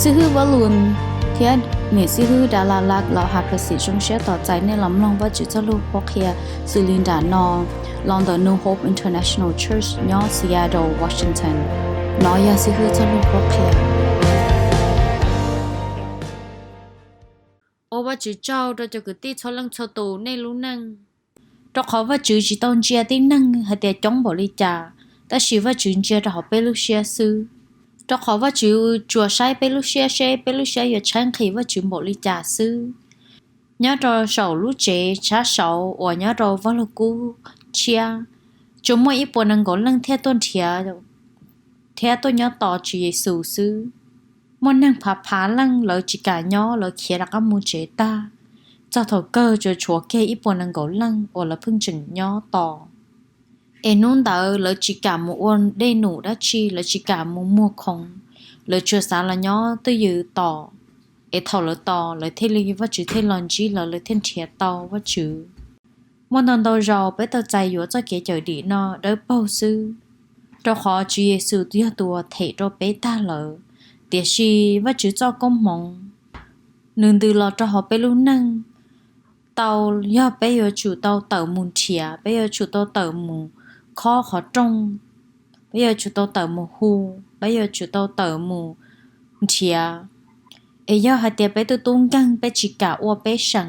Xib hwb Vaj Lus thiab niam xib hwb Dab Las Lak los has phas xim zoo siab tos txais nej los mloog Vajtswv txoj lus qhuab qhia xws li nram no los ntawm New Hope International Church nyob Seattle, Washington. Nov yog xib hwb txoj lus qhuab qhia. Ua Vajtswv tsaug rau cov kwv tij txhua leej txhua tus nej lub neej. Rau qhov Vajtswv tsis tau ntsia tib neeg hais tias coob npaum li cas, tab sis Vajtswv ntsia rau hauv peb lub siab xwb. Rau qhov Vajtswv tsuas saib peb lub siab seb peb lub siab yuav tshaib nqhis Vajtswv npaum li cas xwb. Nyob rau saum lub tsev tshav saud uas nyob rau vaj lug kub tshiab, tsuas muaj ib puas nees nkaum leej thiaj tuaj nrhiav thiab tuaj nyob tos Tswv Yexus xwb. Muaj neeg phav phav leej lawv tsis kam nyob, lawv khiav rov qab mus tsev tag, txog thaum kawg tsuas tshuav kiag ib puas nees nkaum leej uas lawv pheej tseem nyob tos. Es hnub ntawd lawv tsis kam mus ua dej num dab tsi, lawv tsis kam mus muag khoom, lawv tsuas xav los nyob twj ywm tos. Es thaum lawv tos, lawv thiaj li, Vajtswv thiaj los ntsib lawv, lawv thiaj nrhiav tau Vajtswv. Muaj ntau ntau zaus peb tau txais yuav txoj kev cawm dim no dawb paug xwb, rau qhov Tswv Yexus yog tus uas them rau peb tag lawm. Tiam sis Vajtswv txoj koob hmoov, nws ntws los rau hauv peb lub neej, tau, yog peb yuav tsum tau tawm mus nrhiav, peb yuav tsum tau tawm mus khob qhov rooj, peb yuav tsum tau tawm mus hu, peb yuav tsum tau tawm mus nrhiav. Es yog hais tias peb twb tub nkeeg, peb tsis kam ua peb seev,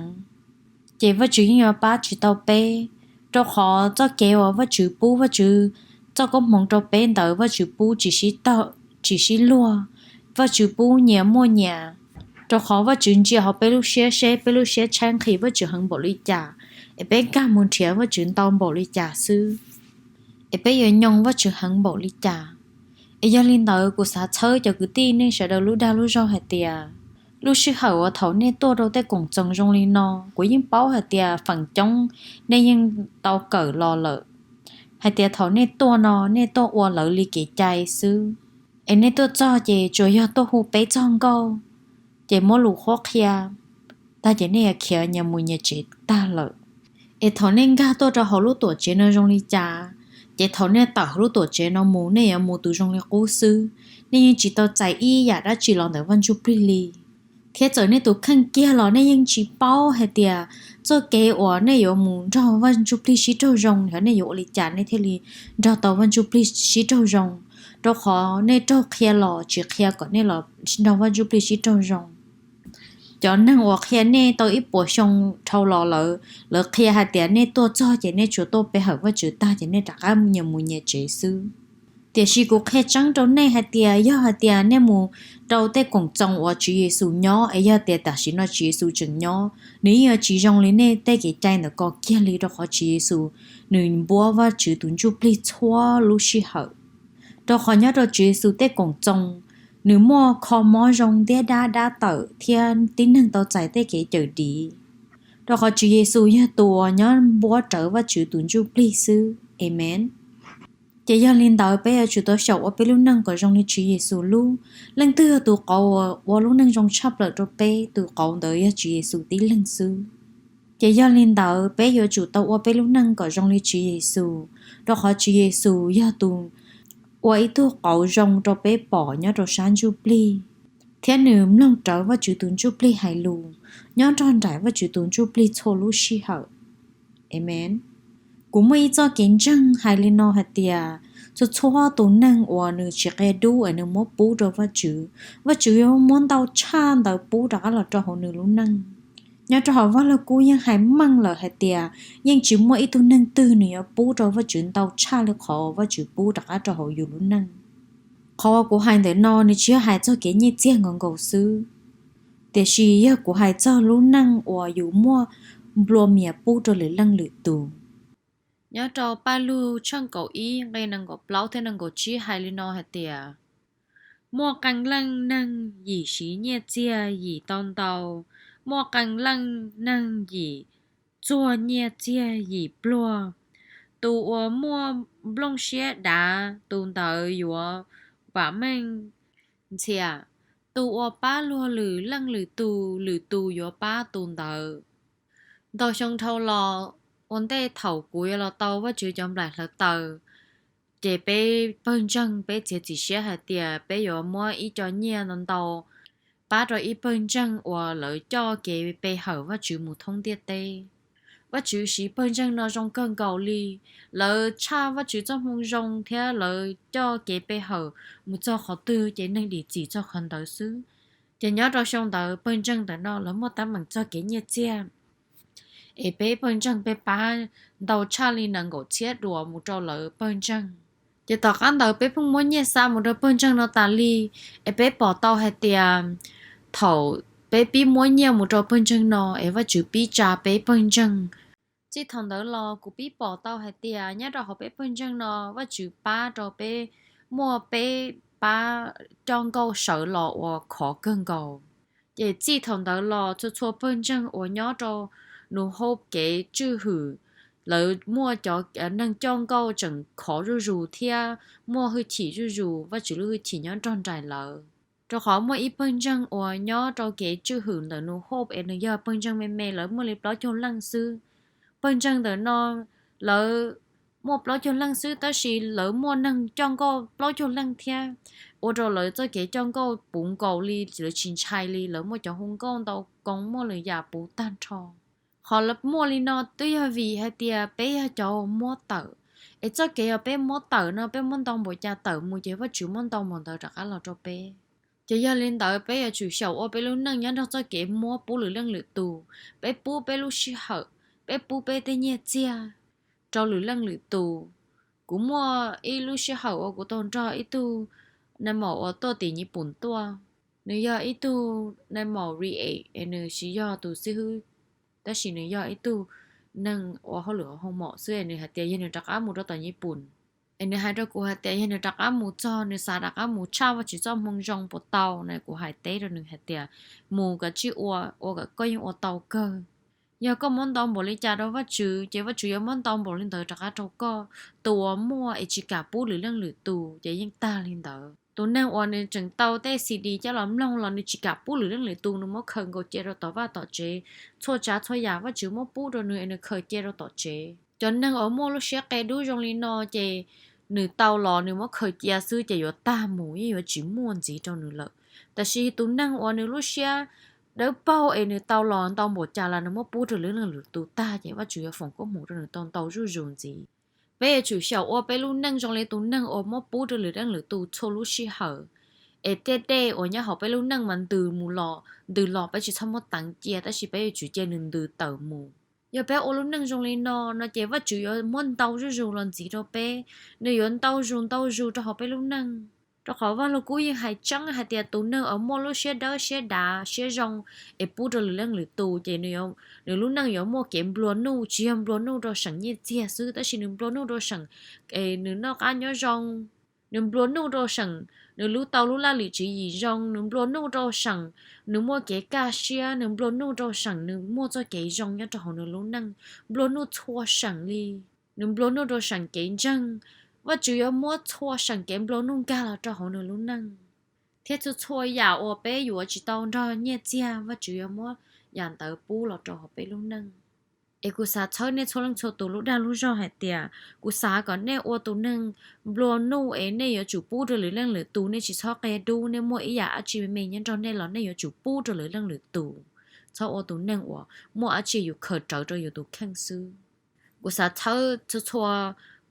ces Vajtswv yeej yuav pab tsis tau peb, rau qhov txoj kev uas Vajtswv pub, Vajtswv txoj koob hmoov rau peb ntawd Vajtswv pub tsis sib luag, Vajtswv pub nyias muaj nyias. Rau qhov Vajtswv ntsia hauv peb lub siab seb peb lub siab tshaib nqhis Vajtswv heev npaum li cas, es peb nkag mus nrhiav Vajtswv ntau npaum li cas xwb, es peb yuav nyoo Vajtswv heev npaum li cas. Es yog li ntawd kuv xav txhawb cov kwv tij nej sawv daws lub dag lub zog hais tias, lub sij hawm uas thaum nej tuaj rau tej koom txoos zoo li no, kuv yeej paub hais tias feem coob nej yeej tau kawm los lawm, hais tias thaum nej tuaj no nej tuaj ua lawv li kev cai xwb. Es nej tuaj txog ces tsuas yog tuaj hu peb txog nkauj, ces muab lus qhuab qhia tag ces nej yuav khiav nyias mus nyias tsev tag lawm. Es thaum nej nkag tuaj rau hauv lub tuam tsev no zoo li cas, ces thaum nej tawm hauv lub tuam tsev no mus nej yuav mus tus zoo li qub xwb. Nej yeej tsis tau txais ib yam dab tsi los ntawm Vaj Ntsuj Plig li. Thiab txawm nej tus kheej kiag los nej yeej tsis paub hais tias txoj kev uas nej yuav mus nrog Vaj Ntsuj Plig sib raug zoo, yog nej yuav ua li cas nej thiaj li nrog tau Vaj Ntsuj Plig sib raug zoo, rau qhov nej raug qhia los tsis qhia kom nej los nrog Vaj Ntsuj Plig sib raug zoo. Cov neeg uas qhia nej tau ib puas xyoo dhau los lawm, lawv qhia hais tias nej tuaj txog ces nej tsuas tuaj pe hawm Vajtswv tag ces nej rov qab nyias mus nyias tsev xwb. Tiam sis kuv qhia tseeb rau nej hais tias yog hais tias nej mus rau tej koom txoos uas Tswv Yexus nyob, es yog tias tam sim no Tswv Yexus tseem nyob, nws yeej yuav tsis zoo li nej tej kev cai ntawm ko kiag li, rau qhov Tswv Yexus nws npuab Vajtswv tus Ntsuj Plig txhua lub sij hawm. Rau qhov nyob rau Tswv Yexus tej koom txoos, nws muaj kho mob zoo ntiab dab dab tawm thiab tib neeg tau txais tej kev cawm dim, rau qhov Tswv Yexus yog tus uas nyob npuab rawv Vajtswv tus Ntsuj Plig xwb. Amees. Ces yog li ntawd peb yuav tsum tau xyaum ua peb lub neej kom zoo li Tswv Yexus lub. Leej twg yog tus qauv uas ua lub neej zoo tshaj plaws rau peb, tus qauv ntawd yog Tswv Yexus tib leeg xwb. Ces yog li ntawd peb yuav tsum tau ua peb lub neej kom zoo li Tswv Yexus, rau qhov Tswv Yexus yog tus ua ib tug qauv zoo rau peb pom nyob rau sab ntsuj plig, thiab nws mloog rawv Vajtswv tus Ntsuj Plig hais lus, nyob nrog nraim Vajtswv tus Ntsuj Plig txhua lub sij hawm. Amees. Kuv muaj ib txoj kev ntseeg hais li no hais tias, txhua txhua tus neeg uas nws tsis qia dub es nws muab pub rau Vajtswv, Vajtswv yuav muab ntau tshaj ntawd pub rov qab los rau hauv nws lub neej. Nyob rau hauv vaj lug kub yeej hais meej lawm hais tias, yeej tsis muaj ib tug neeg twg nws yuav pub rau Vajtswv ntau tshaj li qhov Vajtswv pub rov qab rau hauv yus lub neej. Qhov uas kuv hais ntawm no nws tsis yog hais txog kev nyiaj txiag nkaus nkaus xwb, tiam sis yog kuv hais txog lub neej uas yus muaj nplua mias pub rau lwm leej lwm tus. Nyob rau Paj Lug tshooj kaum ib nqe nees nkaum plaub thiab nees nkaum tsib hais li no hais tias, muaj qee leej neeg yim siv nyiaj txiag yim tau ntau, muaj qee leej neeg yim txuag nyiaj txiag yim pluag. Tus uas muaj nplooj siab dav tus ntawd yuav vam meej ntxhiam, tus uas pab luag lwm leej lwm tus, lwm tus yuav pab tus ntawd. Ntau xyoo dhau los, ua ntej thaum kuv yuav los tau Vajtswv cov nplaim hlawv taws, ces peb pawg ntseeg peb txiav txim siab hais tias peb yuav muab ib co nyiaj ntau ntau pab rau ib pawg ntseeg uas lawv coj kev pe hawm Vajtswv mus thoob ntiaj teb. Vajtswv siv pawg ntseeg no zoo kawg nkaus li. Lawv tshaj Vajtswv txoj hmoo zoo thiab lawv coj kev pe hawm mus txog qhov twg ces neeg dim txim txog qhov ntawd xwb. Ces nyob rau xyoo ntawd pawg ntseeg ntawm no lawv muaj teeb meem txog kev nyiaj txiag, es peb pawg ntseeg peb pab ntau tshaj li nees nkaum txhiab duas mus rau lawv pawg ntseeg. Ces tom qab ntawd peb pheej muab nyiaj xa mus rau pawg ntseeg no tas li, es peb pom tau hais tias thaum peb pib muab nyiaj mus rau pawg ntseeg no es Vajtswv pib tsa peb pawg ntseeg. Txij thaum ntawd los kuv pib pom tau hais tias nyob rau hauv peb pawg ntseeg no Vajtswv pab rau peb muaj peb pab coj nkauj sawv los ua khov kawg nkaus. Ces txij thaum ntawd los txhua txhua pawg ntseeg uas nyob rau Nus Hauv kev tswj hwm, lawv muaj cov neeg coj nkauj tseem khov zuj zus thiab muaj hwj chim zuj zus, Vajtswv lub hwj chim nyob nrog nraim lawv. Rau qhov muaj ib pawg ntseeg uas nyob rau kev tswj hwm ntawm Nus Hauv es nws yog pawg ntseeg me me, lawv muaj li plaub caug leej xwb. Pawg ntseeg ntawm no lawv muaj plaub caug leej xwb tab sis lawv muaj neeg coj nkauj plaub caug leej thiab, ua rau lawv txoj kev coj nkauj puv nkaus li, lawv tsis ntshai li, lawv muaj cov hu nkauj ntau koo, muaj lwm yam puv tag nrho. Qhov lawv muaj li no twb yog vim hais tias peb yog cov muab tawm, es txoj kev uas peb muab tawm no peb muab ntau npaum cas tawm mus ces Vajtswv muab ntau npaum ntawd rov qab los rau peb. Ces yog li ntawd peb yuav tsum xyaum ua peb lub neej nyob nrog txoj kev muab pub lwm leej lwm tus. Peb pub peb lub sij hawm, peb pub peb tej nyiaj txiag rau lwm leej lwm tus. Kuv muaj ib lub sij hawm uas kuv tau nrog ib tug nais maum uas tuaj tim Nyij Pooj tuaj. Nws yog ib tug nais maum react es nws tsis yog tus xib hwb, tab sis nws yog ib tug neeg ua hauj lwm hoo maum xwb es nws hais tias yog nws rov qab mus rau tom Nyij Pooj, es nws hais rau kuv hais tias yog nws rov qab mus txog nws xav rov qab mus tshaj Vajtswv txoj hmoo zoo puas tau na. Kuv hais teb rau nws hais tias mus kom tsij ua, ua kom koj yeej ua tau kawg. Yog koj muab ntau npaum li cas rau Vajtswv ces Vajtswv yuav muab ntau npaum li ntawd rov qab rau koj. Tus uas muaj es tsis kam pub lwm leej lwm tus ces yeej tag li ntawd. Tus neeg uas nws tseem tau tej C D coj los mloog los nws tsis kam pub lwm leej lwm tus, nws muab khaws nkaus cia rau tom vaj tom tsev. Txhua tsav txhua yam Vajtswv muab pub rau nws es nws khaws cia rau tom tsev. Cov neeg uas muaj lub siab qia dub zoo li no ces nws tau los nws muab khaws cia xwb ces yuav tag mus, yeej yuav tsis muaj ntxiv rau nws lawm. Tab sis tus neeg uas nws lub siab dawb paug es nws tau los ntau npaum cas los nws muab pub rau lwm leej lwm tus tag ces Vajtswv yuav foom koob hmoov rau nws tau ntau zuj zus ntxiv. Peb yuav tsum xyaum ua peb lub neej zoo li tus neeg uas muab pub rau lwm leej lwm tus txhua lub sij hawm. Es tej dej uas nyob hauv peb lub neej mas ntws mus los ntws los peb tsis txhob muab teev cia, tab sis peb yuav tsum cia nws ntws tawm mus. Yog peb ua lub neej zoo li no no ces Vajtswv yuav muab ntau zuj zus los ntxiv rau peb. Nws yuav ntau zus ntau zus rau hauv peb lub neej. Rau qhov Vaj Lug Kub yeej hais tseeb hais tias tus neeg uas muaj lub siab dawb siab dav siab zoo es pub rau lwm leej lwm tus ces nws lub neej yuav muaj kev nplua nuj, tsis yog nplua nuj rau seem nyiaj txiag xwb tab sis nws nplua nuj rau seem es nws noj qab nyob zoo, nws nplua nuj rau seem nws lub tau lub laj lim tswv yim zoo, nws nplua nuj rau seem nws muaj kev kaj siab, nws nplua nuj rau seem nws muaj txoj kev zoo nyob rau hauv nws lub neej, nplua nuj txhua seem li. Nws nplua nuj rau seem kev ntseeg. Vajtswv yuav muab txhua seem kev nplua nuj nkag los rau hauv nws lub neej. Thiab txhua txhua yam uas peb yuav tsis tau nrog nyiaj txiag, Vajtswv yuav muab yam ntawd pub los rau hauv peb lub neej. Es kuv xav txhawb nej txhua leej txhua tus lub dag lub zog hais tias kuv xav kom nej ua tus neeg nplua nuj es nej yuav tsum pub rau lwm leej lwm tus, nej tsis txhob qia dub, nej muaj ib yam dab tsi me me nyob nrog nej los nej yuav tsum pub rau lwm leej lwm tus. Txhob ua tus neeg uas muaj dab tsi yus khaws rawv rau yus tus kheej xwb. Kuv xav txhawb txhua txhua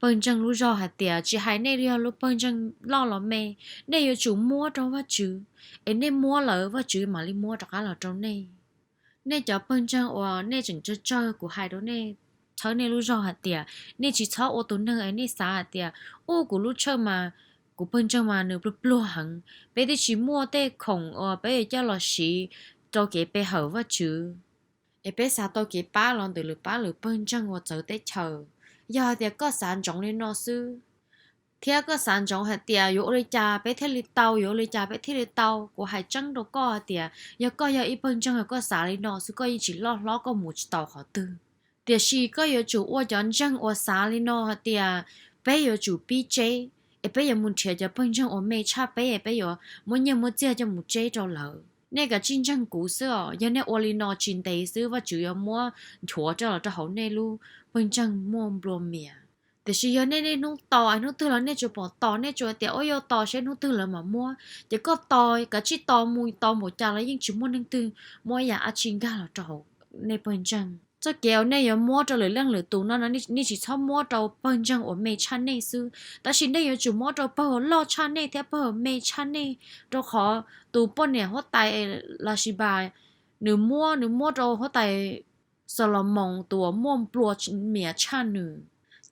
pawg ntseeg lub zog hais tias tsis hais nej yog lub pawg ntseeg loj los me, nej yuav tsum muab rau Vajtswv, es nej muab lawm Vajtswv mam li muab rov qab los rau nej. Nej cov pawg ntseeg uas nej tseem tsawg tsawg, kuv hais rau nej, txhawb nej lub zog hais tias nej tsis txhob ua tus neeg es nej xav hais tias, ub, kuv lub tshawj mas, kuv pawg ntseeg mas nws pluag pluag heev, peb twb tsis muaj tej khoom uas peb yuav coj los siv rau kev pe hawm Vajtswv, es peb xav tau kev pab los ntawm lwm pab lwm pawg ntseeg uas txawv teb chaws. Yog hais tias koj xav ntsoov li no xwb, thiab koj xav ntsoov hais tias yuav ua li cas peb thiaj li tau, yuav ua li cas peb thiaj li tau, kuv hais tseeb rau koj hais tias yog koj yog ib pawg ntseeg, yog koj xav li no xwb koj yeej tsis loj hlob, koj mus tsis tau qhov twg. Tiam sis koj yuav tsum ua cov ntseeg uas xav li no hais tias peb yuav tsum pib tseb, es peb yuav mus nrhiav cov pawg ntseeg uas me tshaj peb, peb yuav muab nyiaj muab txiag coj mus tseb rau lawv. Nej kav tsij ntseeg kuv xwb os, yog nej ua li no tsis ntev xwb Vajtswv yuav muab nchuav coj los rau hauv nej lub pawg ntseeg muaj nplua mias. Tiam sis yog nej niaj hnub tos, hnub twg los nej tsuas pom tos, nej tsuas tias ua yuav tos seb hnub twg lawv mam muab, ces koj tos kav tsij tos mus tos npaum cas los yeej tsis muaj neeg twg muab ib yam dab tsi nkag los rau hauv nej pawg ntseeg. Txoj kev uas nej yuav muab rau lwm leej lwm tus no, nej tsis txhob muab rau pawg ntseeg uas me tshaj nej xwb, tab sis nej yuav tsum muab rau pawg uas loj tshaj nej thiab pawg uas me tshaj nej, rau qhov tus poj niam huab tais Lasibas, nws muab, nws muab rau huab tais Xalumoos tus uas muaj nplua mias tshaj nws.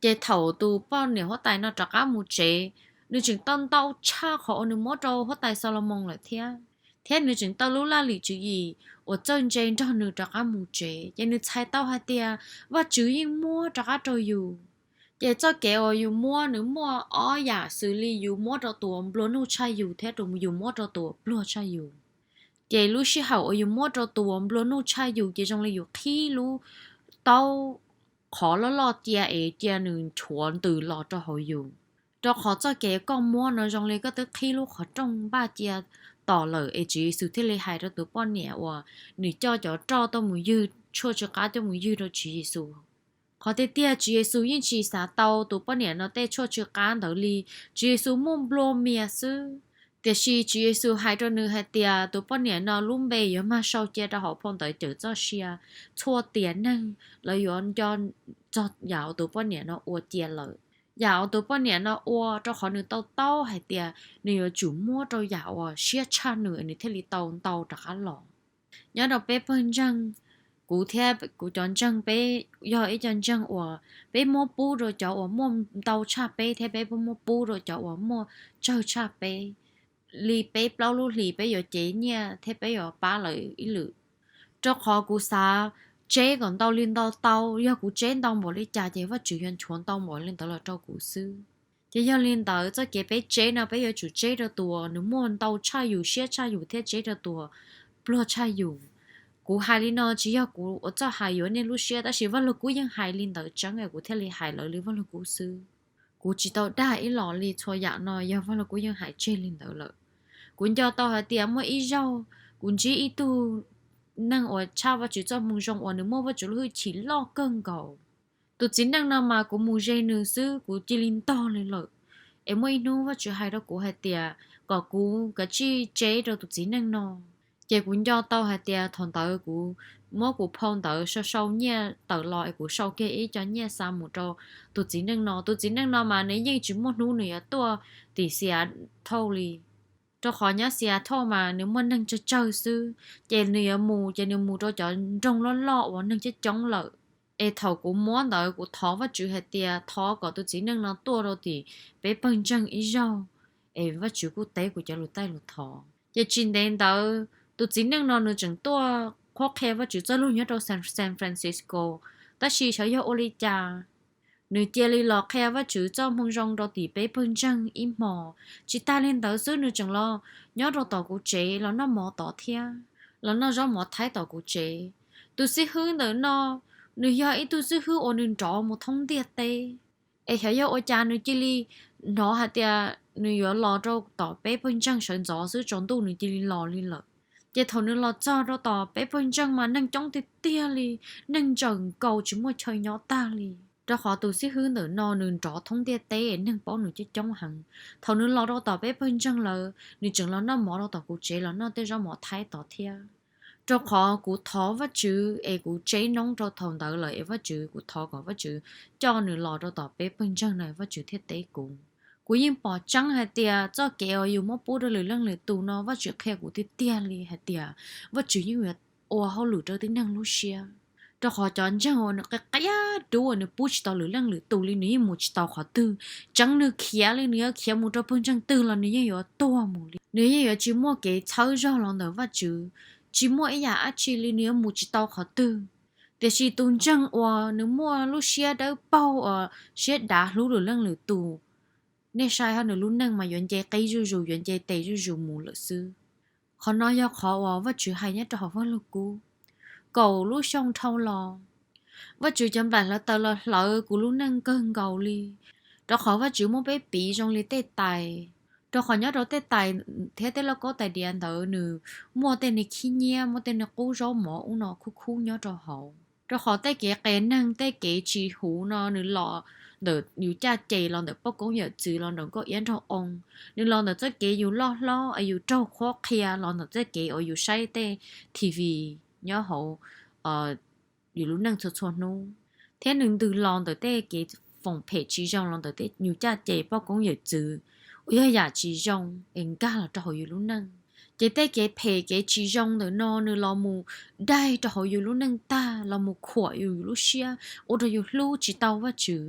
Ces thaum tus poj niam huab tais no rov qab mus tsev, nws tseem tau ntau tshaj qhov uas nws muab rau huab tais Xalumoos lawm thiab, thiab nws tseem tau lub laj lim tswv yim uas txawj ntse nrog nws rov qab mus tsev, ces nws txhais tau hais tias Vajtswv yeej muab rov qab rau yus. Ces txoj kev uas yus muab, nws muaj ob yam xws li yus muab rau tus uas nplua nuj tshaj yus thiab yus muab rau tus uas pluag tshaj yus. Ces lub sij hawm uas yus muab rau tus uas nplua nuj tshaj yus ces zoo li yus qhib lub taub qhov loj loj cia es cia nws nchuav ntws los rau hauv yus. Rau qhov txoj kev koj muab no zoo li koj twb qhib lub qhov rooj npaj cia tos lawm, es Tswv Yexus thiaj li hais rau tus poj niam uas nws coj cov roj tuaj mus ywg, tshuaj tsw qab tuaj mus ywg rau Tswv Yexus. Qhov tiag tiag Tswv Yexus yeej tsis xav tau tus poj niam no tej tshuaj tsw qab ntawd li, Tswv Yexus muaj nplua mias xwb. Tiam sis Tswv Yexus hais rau nws hais tias tus poj niam no lub npe yuav mag sau cia rau hauv phau ntawv cawm txoj sia txhua tiam neeg, lawv yuav nco txog yam uas tus poj niam no ua cia lawm. Yam uas tus poj niam no ua rau qhov nws tau taub hais tias nws yuav tsum muab rau yam uas siab tshaj nws, nws thiaj li tau ntau rov qab los. Nyob rau peb pawg ntseeg, kuv thiab kuv cov ntseeg peb yog ib co ntseeg uas peb muab pub rau cov uas muaj ntau tshaj peb thiab peb muab pub rau cov uas muaj tsawg tshaj peb li peb plaub lub hlis, peb yuav cev nyiaj thiab peb yuav pab lawv ib lwm. Rau qhov kuv xav tseb kom ntau li ntau tau, yog kuv tseb ntau npaum li cas ces Vajtswv yuav nchuav ntau npaum li ntawd los rau kuv xwb. Ces yog li ntawd txoj kev peb tseb no peb yuav tsum tseb rau tus uas nws muaj ntau tshaj yus, siab tshaj yus thiab tseb rau tus uas pluag tshaj yus. Kuv hais li no tsis yog kuv ua txoj hais yuav nej lub siab, tab sis Vaj Lug Kub yeej hais li ntawd tseeb es kuv thiaj li hais lawv li Vaj Lug Kub xwb. Kuv tsis tau dag ib los li, txhua yam no yog Vaj Lug Kub yeej hais tseg li ntawd lawm. Kuv nco tau hais tias muaj ib zaug kuv ntsib ib tug neeg uas tshaj Vajtswv txoj moo zoo uas nws muaj Vajtswv lub hwj chim loj kawg nkaus. Tus txiv neej no mas kuv mus ze nws xwb kuv cia li ntog li lawm. Es muaj ib hnub Vajtswv hais rau kuv hais tias kom kuv kav tsij tseb rau tus txiv neej no. Ces kuv nco tau hais tias thaum ntawd kuv muab kuv phau ntawv sau sau nyiaj tawm los es kuv sau kiag ib co nyiaj xa mus rau tus txiv neej no. Tus txiv neej no mas nws yeej tsis muaj hnub nws yuav tuaj tim Seattle li, rau qhov nyob Seattle mas nws muaj neeg tsawg tsawg xwb, ces nws yuav mus ces nws mus rau cov nroog loj loj uas neeg coob coob lawm. Es thaum kuv muab ntawd kuv thov Vajtswv hais tias thov kom tus txiv neej no tuaj rau tim peb pawg ntseeg ib zaug, es Vajtswv kuj teb kuv cov lus taij lus thov. Ces tsis ntev ntawd tus txiv neej no nws tseem tuaj qhuab qhia Vajtswv txoj lus nyob rau San, San Francisco, tab sis xyov yog ua li cas nws cia li los qhia Vajtswv txoj moo zoo rau tim peb pawg ntseeg ib hmos. Tsis tas li ntawd xwb nws tseem los nyob rau tom kuv tsev los noj mov tod thiab, los noj zaub mov Thaib tom kuv tsev. Tus xib hwb ntawm no, nws yog ib tug xib hwb uas nws nrov mus thoob ntiaj teb. Es xyov yog ua cas nws cia li hnov hais tias nws yuav los rau tom peb pawg ntseeg sawv ntxov xwb tsaus ntuj nws cia li los li lawm. Ces thaum nws los txog rau tom peb pawg ntseeg mas neeg coob tiag tiag li, neeg ntsawm nkaus tsis muaj chaw nyob tag li. Rau qhov tus xib hwb ntawm no nws nrov thoob ntiaj teb, neeg paub nws coob coob heev. Thaum nws los rau tom peb pawg ntseeg lawm, nws tseem los noj mov rau tom kuv tsev los noj tej zaub mov Thaib tod thiab. Rau qhov kuv thov Vajtswv es kuv tseb noob rau thaum ntawd lawm es Vajtswv, kuv thov kom Vajtswv coj nws los rau tom peb pawg ntseeg na Vajtswv thiaj teb kuv. Kuv yeej pom tseeb hais tias txoj kev uas yus muab pub rau lwm leej lwm tus no Vajtswv qhia kuv tiag tiag li hais tias Vajtswv yeej yuav ua hauj lwm rau tib neeg lub siab. Rau qhov cov ntseeg uas nws qia qia dub uas nws pub tsis tau lwm leej lwm tus li nws yeej mus tsis tau qhov twg. Tseev nws khiav li, nws yuav khiav mus rau pawg ntseeg twg los nws yeej yuav tuag mus li. Nws yeej yuav tsis muaj kev txhawb zog los ntawm Vajtswv, tsis muaj ib yam dab tsi li, nws yuav mus tsis tau qhov twg. Tiam sis tus ntseeg uas nws muaj lub siab dawb paug uas siab dav hlub lwm leej lwm tus, nej saib ho nws lub neej mas yuav nce qib zuj zus, yuav nce tes zuj zus mus lawm xwb. Qhov no yog qhov uas Vajtswv hais nyob rau hauv Vajluskub kaum lub xyoo dhau los. Vajtswv cov nplaim hlawv taws los hlawv kuv lub neej kawg nkaus li, rau qhov Vajtswv muab peb piv zoo li tej tais. Rau qhov nyob rau tej tais thiab tej lauj kaub tais diav ntawd nws muaj tej niag khib nyiab, muaj tej niag qub zaub mov ub no khub khub nyob rau hauv. Rau qhov tej kev qias neeg, tej kev tsis huv no nws los ntawm yus caj ces los ntawm poj koob yawm txwv los ntawm nkauj iab nraug oo, nws los ntawm txoj kev yus loj hlob es yus raug qhuab qhia los ntawm txoj kev uas yus saib tej T V nyob hauv yus lub neej txhua txhua hnub, thiab nws ntws los ntawm tej kev foom phem tsis zoo los ntawm yus caj ces poj koob yawm txwv uas yog yam tsis zoo es nkag los rau hauv yus lub neej. Ces tej kev phem kev tsis zoo ntawm no nws los mus daig rau hauv yus lub neej tag, los mus khuam yus lub siab, ua rau yus hlub tsis tau Vajtswv,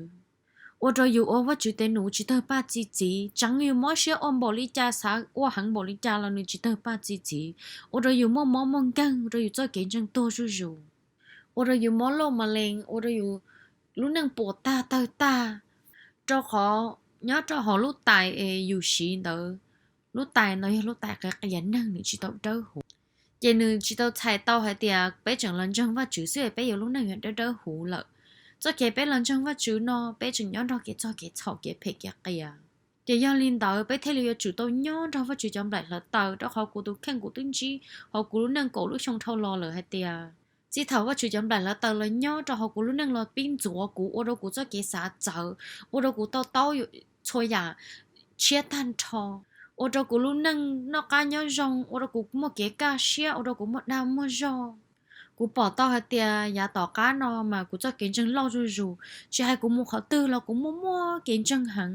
ua rau yus ua Vajtswv tes num tsis tawg paj txi txiv. Tseev yus mob siab ua npaum li cas, xav ua heev npaum li cas los nws tsis tawg paj txi txiv, ua rau yus muaj mob muaj nkeeg, ua rau yus txoj kev ntseeg tuag zuj zus, ua rau yus mob lauj ma lees, ua rau yus lub neej puas tag tawg tag. Rau qhov nyob rau hauv lub tais es yus siv ntawd, lub tais no yog lub tais qias qias neeg, nws tsis tau dawb huv. Ces nws tsis tau txhais tau hais tias peb tseem los ntseeg Vajtswv xwb es peb yuav lub neej yuav dawb dawb huv lawm. Txoj kev peb los ntseeg Vajtswv no peb tseem nyob nrog kev txog kev txhaum kev phem kev qias. Ces yog li ntawd peb thiaj li yuav tsum tau nyob nrog Vajtswv cov nplaim hlawv taws, rau qhov kuv tus kheej kuv twb ntsib hauv kuv lub neej kaum lub xyoo dhau los lawm hais tias, txij thaum Vajtswv cov nplaim hlawv taws los nyob rau hauv kuv lub neej los pib ntxuav kuv, ua rau kuv txoj kev xav txawv, ua rau kuv to taub txhua yam tshiab tag nrho, ua rau kuv lub neej noj qab nyob zoo, ua rau kuv muaj kev kaj siab, ua rau kuv muaj dag muaj zog. Kuv pom tau hais tias yav tom qab no mas kuv txoj kev ntseeg loj zuj zus, tsis hais kuv mus qhov twg los kuv muaj muaj kev ntseeg heev,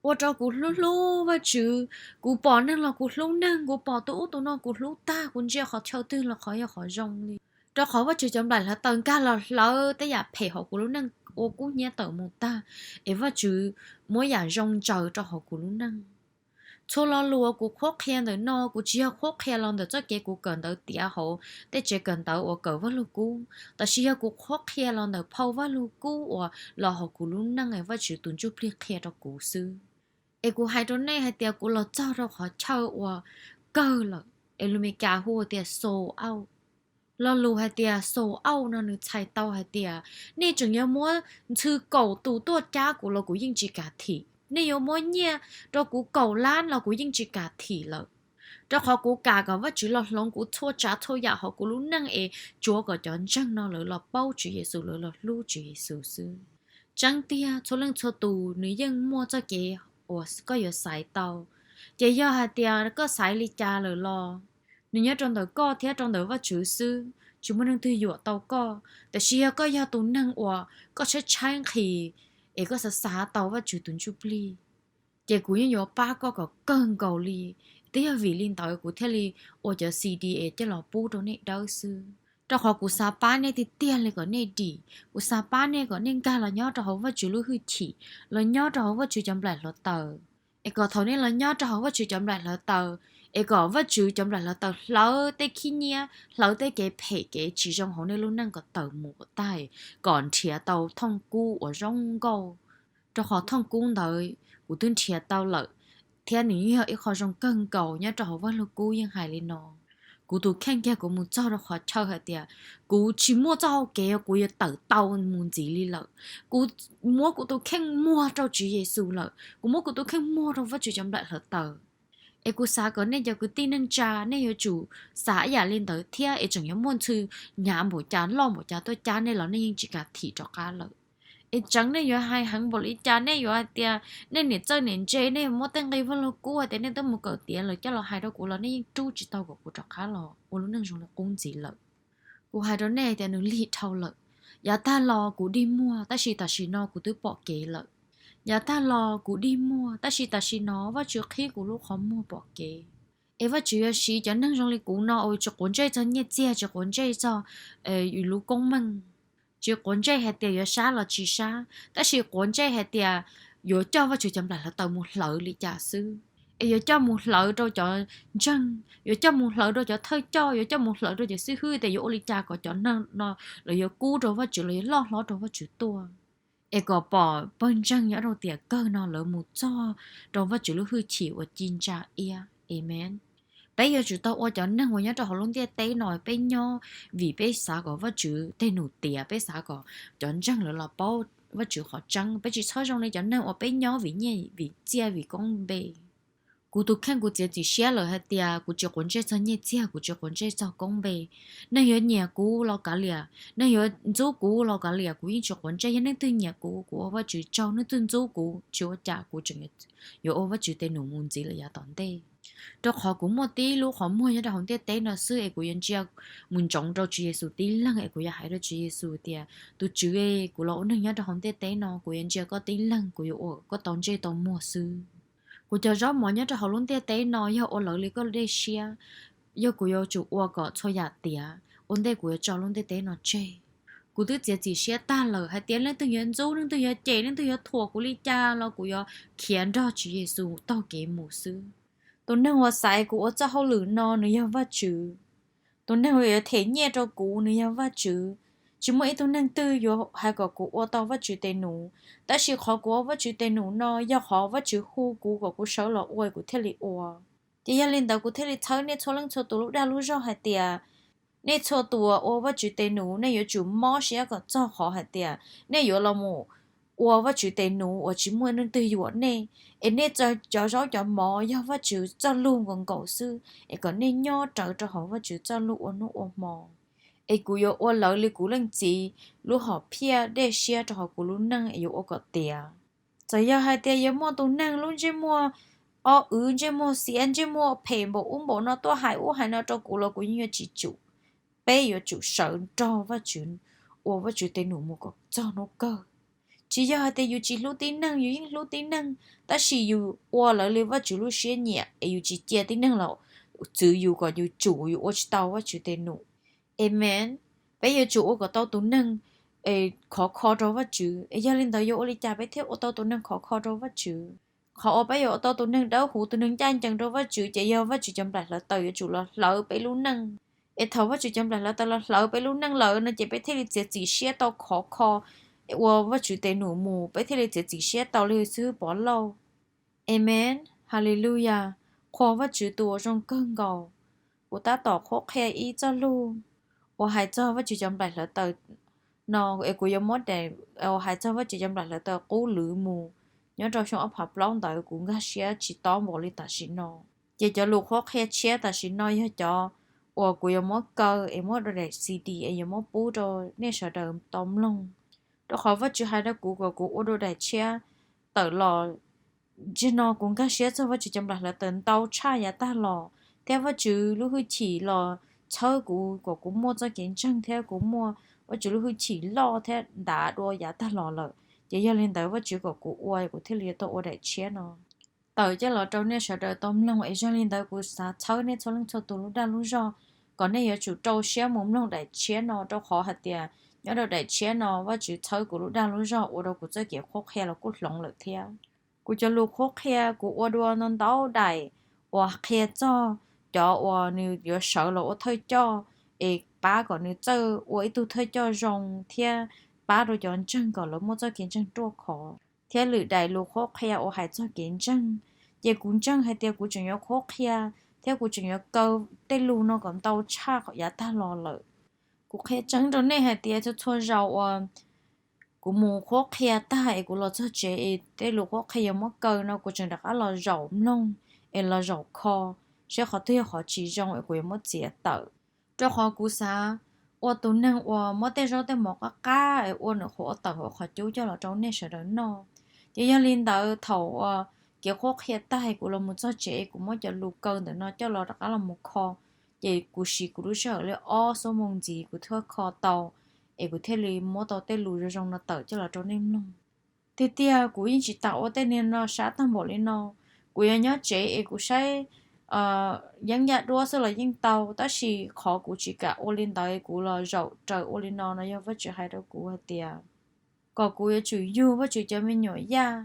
ua rau kuv hlub hlub Vajtswv. Kuv pom neeg los kuv hlub neeg, kuv pom tus ub tus no kuv hlub tag, kuv ntsia qhov chaw twg los qhov yog qhov zoo li. Rau qhov Vajtswv cov nplaim hlawv taws nkag los hlawv tej yam phem hauv kuv lub neej ua kub hnyiab tawm mus tag, es Vajtswv muab yam zoo ntsaws rau hauv kuv lub neej. Txhua lo lus uas kuv qhuab qhia ntawm no kuv tsis yog qhuab qhia los ntawm txoj kev kuv kawm ntawv tiav hauv tej tsev kawm ntawv uas kawm Vajluskub, tab sis yog kuv qhuab qhia los ntawm phau Vajluskub uas los hauv kuv lub neej es Vajtswv tus Ntsuj Plig qhia rau kuv xwb. Es kuv hais rau nej hais tias kuv los txog rau qhov chaw uas kawg lawm, es lus Meskas hu tias sold out. Lo lus hais tias sold out no nws txhais tau hais tias nej tseem yuav muab ntxhw kaum tus tuaj cab kuv los kuv yeej tsis kam thim, nej yuav muab nyiaj rau kuv kaum lab los kuv yeej tsis kam thim lawm, rau qhov kuv kam kom Vajtswv los hloov kuv txhua tsav txhua yam hauv kuv lub neej es tsuav kom cov ntseeg no lawv los paub Tswv Yexus, lawv los hlub Tswv Yexus xwb. Tseeb tiag, txhua leej txhua tus nws yeej muaj txoj kev uas koj yuav xaiv tau. Ces yog hais tias koj xaiv li cas lawm los nws nyob rau ntawm koj thiab rau ntawm Vajtswv xwb, tsis muaj neeg twg yuam tau koj. Tab sis yog koj yog tus neeg uas koj tshaib tshaib nqhis es koj xav xav tau Vajtswv tus Ntsuj Plig, ces kuv yeej yuav pab koj kom kawg nkaus li, twb yog vim li ntawd kuv thiaj li ua cov C D es coj los pub rau nej dawb xwb. Rau qhov kuv xav pab nej tiag tiag li kom nej dim, kuv xav pab nej kom nej nkag los nyob rau hauv Vajtswv lub hwj chim, los nyob rau hauv Vajtswv cov nplaim hlawv taws. Es kom thaum nej los nyob rau hauv Vajtswv cov nplaim hlawv taws, es kom Vajtswv cov nplaim hlawv taws hlawv tej khib nyiab, hlawv tej kev phem kev tsis zoo hauv nej lub neej kom tawm mus kom tag, kom nrhiav tau thooj kub uas zoo nkauj. Rau qhov thooj kub ntawd kuv twb nrhiav tau lawm, thiab nws yog ib qho zoo kawg nkaus nyob rau hauv Vajluskub yeej hais li no. Kuv tus kheej kiag kuv mus txog rau qhov chaw hais tias kuv tsis muaj txoj hau kev uas kuv yuav tawm tau mus ntxiv li lawm. Kuv muab kuv tus kheej muag rau Tswv Yexus lawm, kuv muab kuv tus kheej muag rau Vajtswv cov nplaim hlawv taws. Es kuv xav kom nej cov kwv tij neej tsa nej yuav tsum xav ib yam li ntawd thiab, es tseem yuav muaj ntxhw hnyav npaum cas loj npaum cas tuaj cab nej los nej yeej tsis kam thim rov qab lawm. Es tseev nej yuav hais heev npaum li cas, nej yuav hais tias nej niam txawj niam ntse, nej yuav muab tej nqi Vajluskub hais tias nej twb mus kawm tiav lawm coj los hais rau kuv los nej yeej rub tsis tau kom kuv rov qab los ua lub neej zoo li qub ntxiv lawm. Kuv hais rau nej tias nws lig dhau lawm. Yav tag los kuv dig muag, tab sis tam sim no kuv twb pom kev lawm. Yav tag los kuv dig muag, tab sis tam sim no Vajtswv qhib kuv lub qhov muag pom kev. Es Vajtswv yuav siv cov neeg zoo li kuv no uas tsis quav ntsej txog nyiaj txiag, tsis quav ntsej txog yus lub koob meej, tsis quav ntsej hais tias yuav sab los tsis sab, tab sis quav ntsej hais tias yuav coj Vajtswv cov nplaim hlawv taws mus hlawv li cas xwb. Es yuav coj mus hlawv rau cov ntseeg, yuav coj mus hlawv rau cov thawj coj, yuav coj mus hlawv rau cov xib hwb tias yuav ua li cas kom cov neeg no lawv yuav kub rau Vajtswv, lawv yuav loj hlob rau Vajtswv tuaj. Es kom pom pawg ntseeg nyob rau tiam kawg no lawv mus txog rau Vajtswv lub hwj chim uas ci ntsa iab. Amees. Peb yuav tsum tau ua cov neeg uas nyob rau hauv lub ntiaj teb no peb nyob vim peb xav kom Vajtswv tej num tiav, peb xav kom cov ntseeg lawv los paub Vajtswv qhov tseeb. Peb tsis txhob zoo li cov neeg uas peb nyob vim nyiaj vim txiaj vim koob npe. Kuv tus kheej kuv txiav txim siab lawm hais tias kuv tsis quav ntsej txog nyiaj txiag, kuv tsis quav ntsej txog koob npe. Neeg yuav nyiam kuv los kav liam, neeg yuav ntxub kuv los kav liam, kuv yeej tsis quav ntsej. Yog leej twg nyiam kuv, kuv ua Vajtswv tsaug, leej twg ntxub kuv tsis ua cas, kuv tseem yuav ua Vajtswv tes num mus ntxiv lawm yav tom ntej. Rau qhov kuv muaj tib lub qhov muag nyob rau hauv ntiaj teb no xwb es kuv yuav ntsia mus ntsoov rau Tswv Yexus tib leeg es kuv yuav hais rau Tswv Yexus tias, tus Tswv, kuv los ua neeg nyob rau hauv ntiaj teb no, kuv yuav ntsia koj tib leeg, kuv yuav ua koj tau ntsej tau muag xwb. Kuv cov zaub mov nyob rau hauv lub ntiaj teb no yog ua lawv li koj dej siab, yog kuv yuav tsum ua kom txhua yam tiav ua ntej kuv yuav tso lub ntiaj teb no tseg. Kuv twb txiav txim siab tag lawm hais tias leej twg yuav ntxub, leej twg yuav cem, leej twg yuav thuam kuv li cas los kuv yuav khiav nrog Tswv Yexus taug kev mus xwb. Tus neeg uas xaiv kuv ua txoj hauj lwm no nws yog Vajtswv. Tus neeg uas yuav them nyiaj rau kuv nws yog Vajtswv. Tsis muaj ib tug neeg twg yuav hais kom kuv ua tau Vajtswv tes num, tab sis qhov kuv ua Vajtswv tes num no yog qhov Vajtswv hu kuv kom kuv sawv los ua kuv thiaj li ua. Ces yog li ntawd kuv thiaj li txhawb nej txhua leej txhua tus lub dag lub zog hais tias, nej txhua tus uas ua Vajtswv tes num nej yuav tsum mob siab kom txog qhov hais tias nej yuav los mus ua Vajtswv tes num uas tsis muaj leej twg yuam nej, es nej cov zaub cov mov yog Vajtswv txoj lus nkaus nkaus xwb, es kom nej nyob rawv rau hauv Vajtswv txoj lus ua hnub ua hmo. Es kuv yuav ua lawv li kuv leej txiv lub hom phiaj dej siab rau hauv kuv lub neej es yuav ua kom tiav. Txawm yog hais tias yuav muaj tus neeg lub ntsej muag ob wv, ntsej muag xiav, ntsej muag phem npaum ub npaum no tuaj hais ub hais no rau kuv los kuv yeej yuav tsis tsum. Peb yuav tsum sawv nrog Vajtswv ua Vajtswv tes num mus kom txog hnub kawg. Tsis yog hais tias yus tsis hlub tib neeg, yus yeej hlub tib neeg, tab sis yus ua lawv li Vajtswv lub siab nyiam es yus tsis cia tib neeg los txwv yus kom yus tsum yus ua tsis tau Vajtswv tes num. Amen. Peb yuav tsum ua kom tau tus neeg khov kho rau Vajtswv, es yog li ntawd yuav ua li cas peb thiaj ua tau tus neeg khov kho rau Vajtswv? Qhov uas peb yuav ua tau tus neeg dawb huv, tus neeg ncaj ncees rau Vajtswv ces yog Vajtswv cov nplaim hlawv taws yuav tsum los hlawv peb lub neej. Es thaum Vajtswv cov nplaim hlawv taws los hlawv peb lub neej lawm no ces peb thiaj li txav txim siab tau khov kho ua Vajtswv tes num mus, peb thiaj li txav txim siab tau li xib hwb Pov Lauj. Amen. Haleluyas. Qhuas Vajtswv tus uas zoo kawg nkaus. Kuv tab tom qhuab qhia ib txoj lug uas hais txog Vajtswv cov nplaim hlawv taws no, es kuv yuav muab daim uas hais txog Vajtswv cov nplaim hlawv taws qub lwv mus nyob rau xyoo ob phav plaub ntawd, kuv nkag siab tsis tob npaum li tam sim no. Ces cov lus qhuab qhia tshiab tam sim no yog cov uas kuv yuav muab kaw es muab rau daim C D es yuav muab pub rau nej sawv daws tau mloog. Rau qhov Vajtswv hais rau kuv kom kuv ua dua daim tshiab tawm los. Tam sim no kuv nkag siab txog Vajtswv cov nplaim hlawv taws ntau tshaj yav tag los, thiab Vajtswv lub hwj chim los txhawb kuv kom kuv muaj txoj kev ntseeg thiab kuv muaj Vajtswv lub hwj chim loj thiab ntav dua yav tag los lawm. Ces yog li ntawd Vajtswv kom kuv ua, kuv thiaj li tau ua daim tshiab no tawm coj los rau nej sawv daws tau mloog. Es yog li ntawd kuv xav txhawb nej txhua leej txhua tus lub dag lub zog kom nej yuav tsum rau siab mus mloog daim tshiab no, rau qhov hais tias nyob rau daim tshiab no Vajtswv txhawb kuv lub dag lub zog ua rau kuv txoj kev qhuab qhia los kuj hloov lawm thiab. Kuv cov lus qhuab qhia kuv ua dua ntau ntau daim uas qhia txog cov uas nws yuav sawv los ua thawj coj es pab kom nws txawj ua ib tug thawj coj zoo thiab pab rau cov ntseeg kom lawv muaj txoj kev ntseeg ruaj khov, thiab lwm daim lus qhuab qhia uas hais txog kev ntseeg. Ces kuv ntseeg hais tias kuv tseem yuav qhuab qhia thiab kuv tseem yuav kaw tej lus no kom ntau tshaj yav tag los lawm. Kuv qhia tseeb rau nej hais tias txhua txhua zaus uas kuv mus qhuab qhia tag es kuv los txog tsev es tej lus qhuab qhia yuav muab kaw no kuv tseem rov qab los zaum mloog es los zaum kho seb qhov twg yog qhov tsis zoo es kuv yuav muab txiav tawm. Rau qhov kuv xav ua tus neeg uas muab tej zaub tej mov qab qab es ua nws qhuav ua tawm hauv qhov cub coj los rau nej sawv daws noj. Ces yog li ntawd thaum uas kev qhuab qhia tag kuv los mus txog tsev es kuv muab cov lus kaw ntawm no coj los rov qab los mus kho, ces kuv siv kuv lub sij hawm li ob xuab moos ntxiv kuv thiaj kho tau, es kuv thiaj li muab tau tej lus zoo zoo no tawm coj los rau nej mloog. Tiag tiag kuv yeej tsis tas ua tej niag no sab tag npaum li no. Kuv yuav nyob tsev es kuv saib yeeb yaj duab xwb los yeej tau, tab sis qhov kuv tsis kam ua li ntawd kuv los zaum raws ua li no no yog Vajtswv hais rau kuv hais tias kom kuv yuav tsum yug Vajtswv cov me nyuam yaj.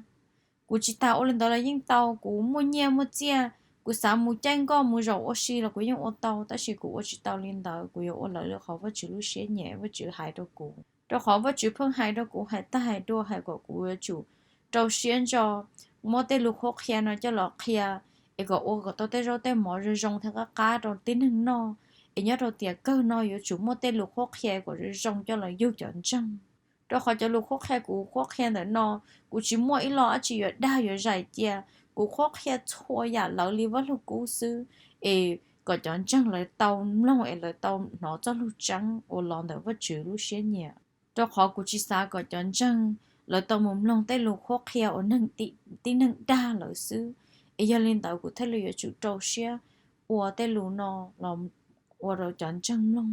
Kuv tsis tas ua li ntawd los yeej tau, kuv muaj nyiaj muaj txiaj, kuv xav mus caij nkoj mus zaum ua si los kuv yeej ua tau, tab sis kuv ua tsis tau li ntawd, kuv yuav ua lawv li qhov Vajtswv lub siab nyiam Vajtswv hais rau kuv. Rau qhov Vajtswv pheej hais rau kuv hais tag hais dua hais kom kuv yuav tsum rau siab ntso muab tej lus qhuab qhia no coj los qhia, es kom ua kom tau tej zaub tej mov zoo zoo thiab qab qab rau tib neeg noj, es nyob rau tiam kawg no yuav tsum muaj tej lus qhuab qhia kom zoo zoo coj los yug cov ntseeg. Rau qhov cov lus qhuab qhia kuv qhuab qhia ntawm no, kuv tsis muaj ib lo dab tsi yuav dag yuav zais cia, Kuv qhuab qhia txhua yam lawv li Vaj Lug Kub xwb, es kom cov ntseeg lawv tau mloog es lawv tau hnov txoj lug tseeb uas los ntawm Vajtswv lub siab nyiam. Rau qhov kuv tsis xav kom cov ntseeg lawv tau mus mloog tej lus qhuab qhia uas neeg, tib neeg dag lawv xwb, es yog li ntawd kuv thiaj li yuav tsum rau siab ua tej lus no los ua rau cov ntseeg mloog.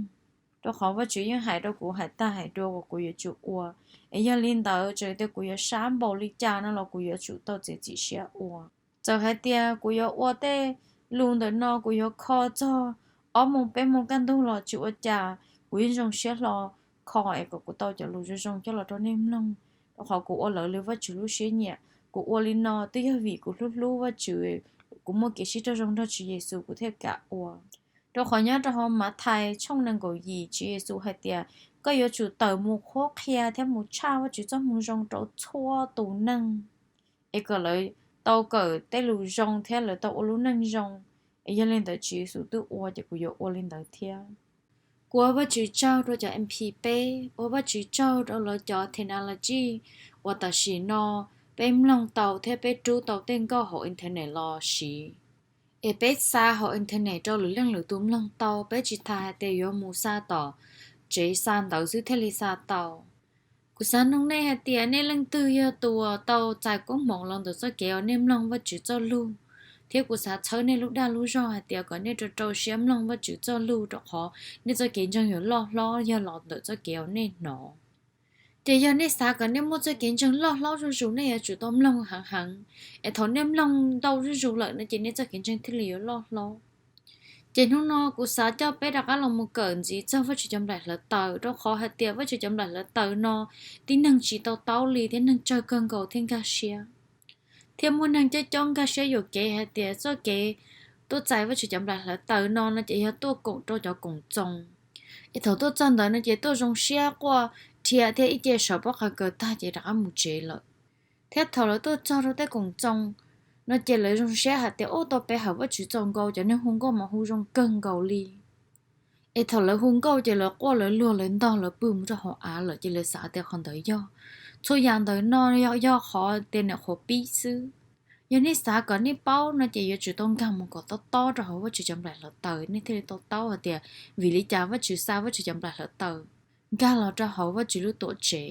Rau qhov Vajtswv yeej hais rau kuv hais tag hais dua uas kuv yuav tsum ua, es yog li ntawd txawm tias kuv yuav sab npaum li cas no los kuv yuav tsum tau txiav txim siab ua. Txawm hais tias kuv yuav ua tej lus ntawm no kuv yuav kho txog ob moos peb moos kaj ntug los tsis ua cas, kuv yeej zoo siab hlo kho es kom kuv tau cov lus zoo zoo coj los rau nej mloog. Rau qhov kuv ua lawv li Vajtswv lub siab nyiam, kuv ua li no twb yog vim kuv hlub hlub Vajtswv, kuv muaj kev sib raug zoo nrog Tswv Yexus kuv thiaj kam ua. Rau qhov nyob rau hauv Mathais tshooj nees nkaum yim Tswv Yexus hais tias koj yuav tsum tawm mus qhuab qhia thiab mus tshaj Vajtswv txoj moo zoo rau txhua tus neeg, es kom lawv tau kawm tej lus zoo thiab lawv tau ua lub neej zoo. Es yog li ntawd Tswv Yexus twb ua ces kuv yuav ua li ntawd thiab. Kuv ua Vajtswv tsaug rau cov M P peb, ua Vajtswv tsaug rau lawv cov technology uas tam sim no peb mloog tau thiab peb rub tau tej nkauj hauv internet los siv. Es peb xa hauv internet rau lwm leej lwm tus mloog tau, peb tsis tas hais tias yuav mus xa tom tsev xa ntawv xwb thiaj li xa tau. Kuv xav nug nej hais tias nej leej twg yog tus uas tau txais koob hmoov los ntawm txoj kev uas nej mloog Vajtswv txoj lug, thiab kuv xav txhawb nej lub dag lub zog hais tias kom nej rau rau siab mloog Vajtswv txoj lug rau qhov nej txoj kev ntseeg yuav loj hlob yog los ntawm txoj kev uas nej hnov. Ces yog nej xav kom nej muaj txoj kev ntseeg loj hlob zuj zus nej yuav tsum tau mloog heev heev, es thaum nej mloog ntau zuj zus lawm no ces nej txoj kev ntseeg thiaj li yuav loj hlob. Ces hnub no kuv xav coj peb rov qab los mus kawm ntxiv txog Vajtswv cov nplaim hlawv taws, rau qhov hais tias Vajtswv cov nplaim hlawv taws no tib neeg tsis tau taub li thiab neeg tsawg kawg nkaus thiaj nkag siab. Thiab muaj neeg coob coob nkag siab yuam kev hais tias txoj kev tuaj txais Vajtswv cov nplaim hlawv taws no no ces yog tuaj koom rau cov koom txoos, es thaum tuaj txog ntawd no ces tuaj zoo siab quaj rhiab thiab ib ce sawv pob qa kaws tag ces rov qab mus tsev lawm. Thiab thaum lawv tuaj txog rau tej koom txoos no ces lawv zoo siab hais tias ub, tau pe hawm Vajtswv txaus nkaus, cov neeg hu nkauj mas hu zoo kawg nkaus li. Es thaum lawv hu nkauj ces lawv quaj lawv luag lawv ntog lawv pw mus rau hauv av lawm, ces lawv xav tias qhov ntawd yog, txhua yam ntawm no yog qhov tias nyuam qhuav pib xwb. Yog nej xav kom nej paub no ces yuav tsum tau nkag mus kom tob tob rau hauv Vajtswv cov nplaim hlawv taws nej thiaj li tau taub hais tias vim li cas Vajtswv xa Vajtswv cov nplaim hlawv taws nkag los rau hauv Vajtswv lub tuam tsev.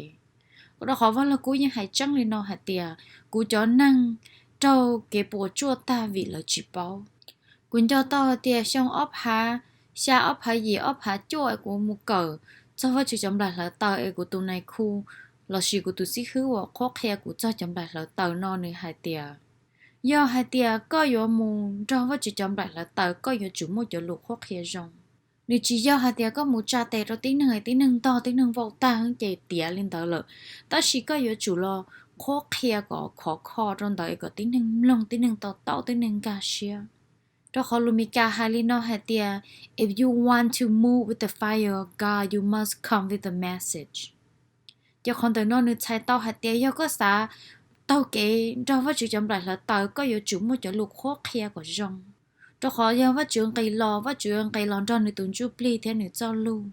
Rau qhov Vaj Lug Kub yeej hais tseeb li no hais tias kuv cov neeg raug kev puas tsuaj tag vim lawv tsis paub. Kuv nco tau hais tias xyoo ob phav xya, ob phav yim, ob phav cuaj es kuv mus kawm txog Vajtswv cov nplaim hlawv taws es kuv tus nais khu lossis kuv tus xib hwb uas qhuab qhia kuv txog cov nplaim hlawv taws no nws hais tias yog hais tias koj yuav mus nrog Vajtswv cov nplaim hlawv taws koj yuav tsum muaj cov lus qhuab qhia zoo. Nws tsis yog hais tias koj mus tsa tes rau tib neeg es tib neeg ntog tib neeg vau tag ces tiav li ntawd lawm, tab sis koj yuav tsum los qhuab qhia kom khov kho rau ntawd es kom tib neeg mloog, tib neeg to taub, tib neeg nkag siab. Rau qhov lus Meskas hais li no hais tias if you want to move with the fire of God, you must come with the message. Ces qhov ntawm no nws txhais tau hais tias yog koj xav taug kev nrog Vajtswv cov nplaim hlawv taws koj yuav tsum muaj cov lus qhuab qhia kom zoo. Rau qhov yog Vajtswv nqis los, Vajtswv nqis los nrog nws tus ntsuj plig thiab nws txoj lug.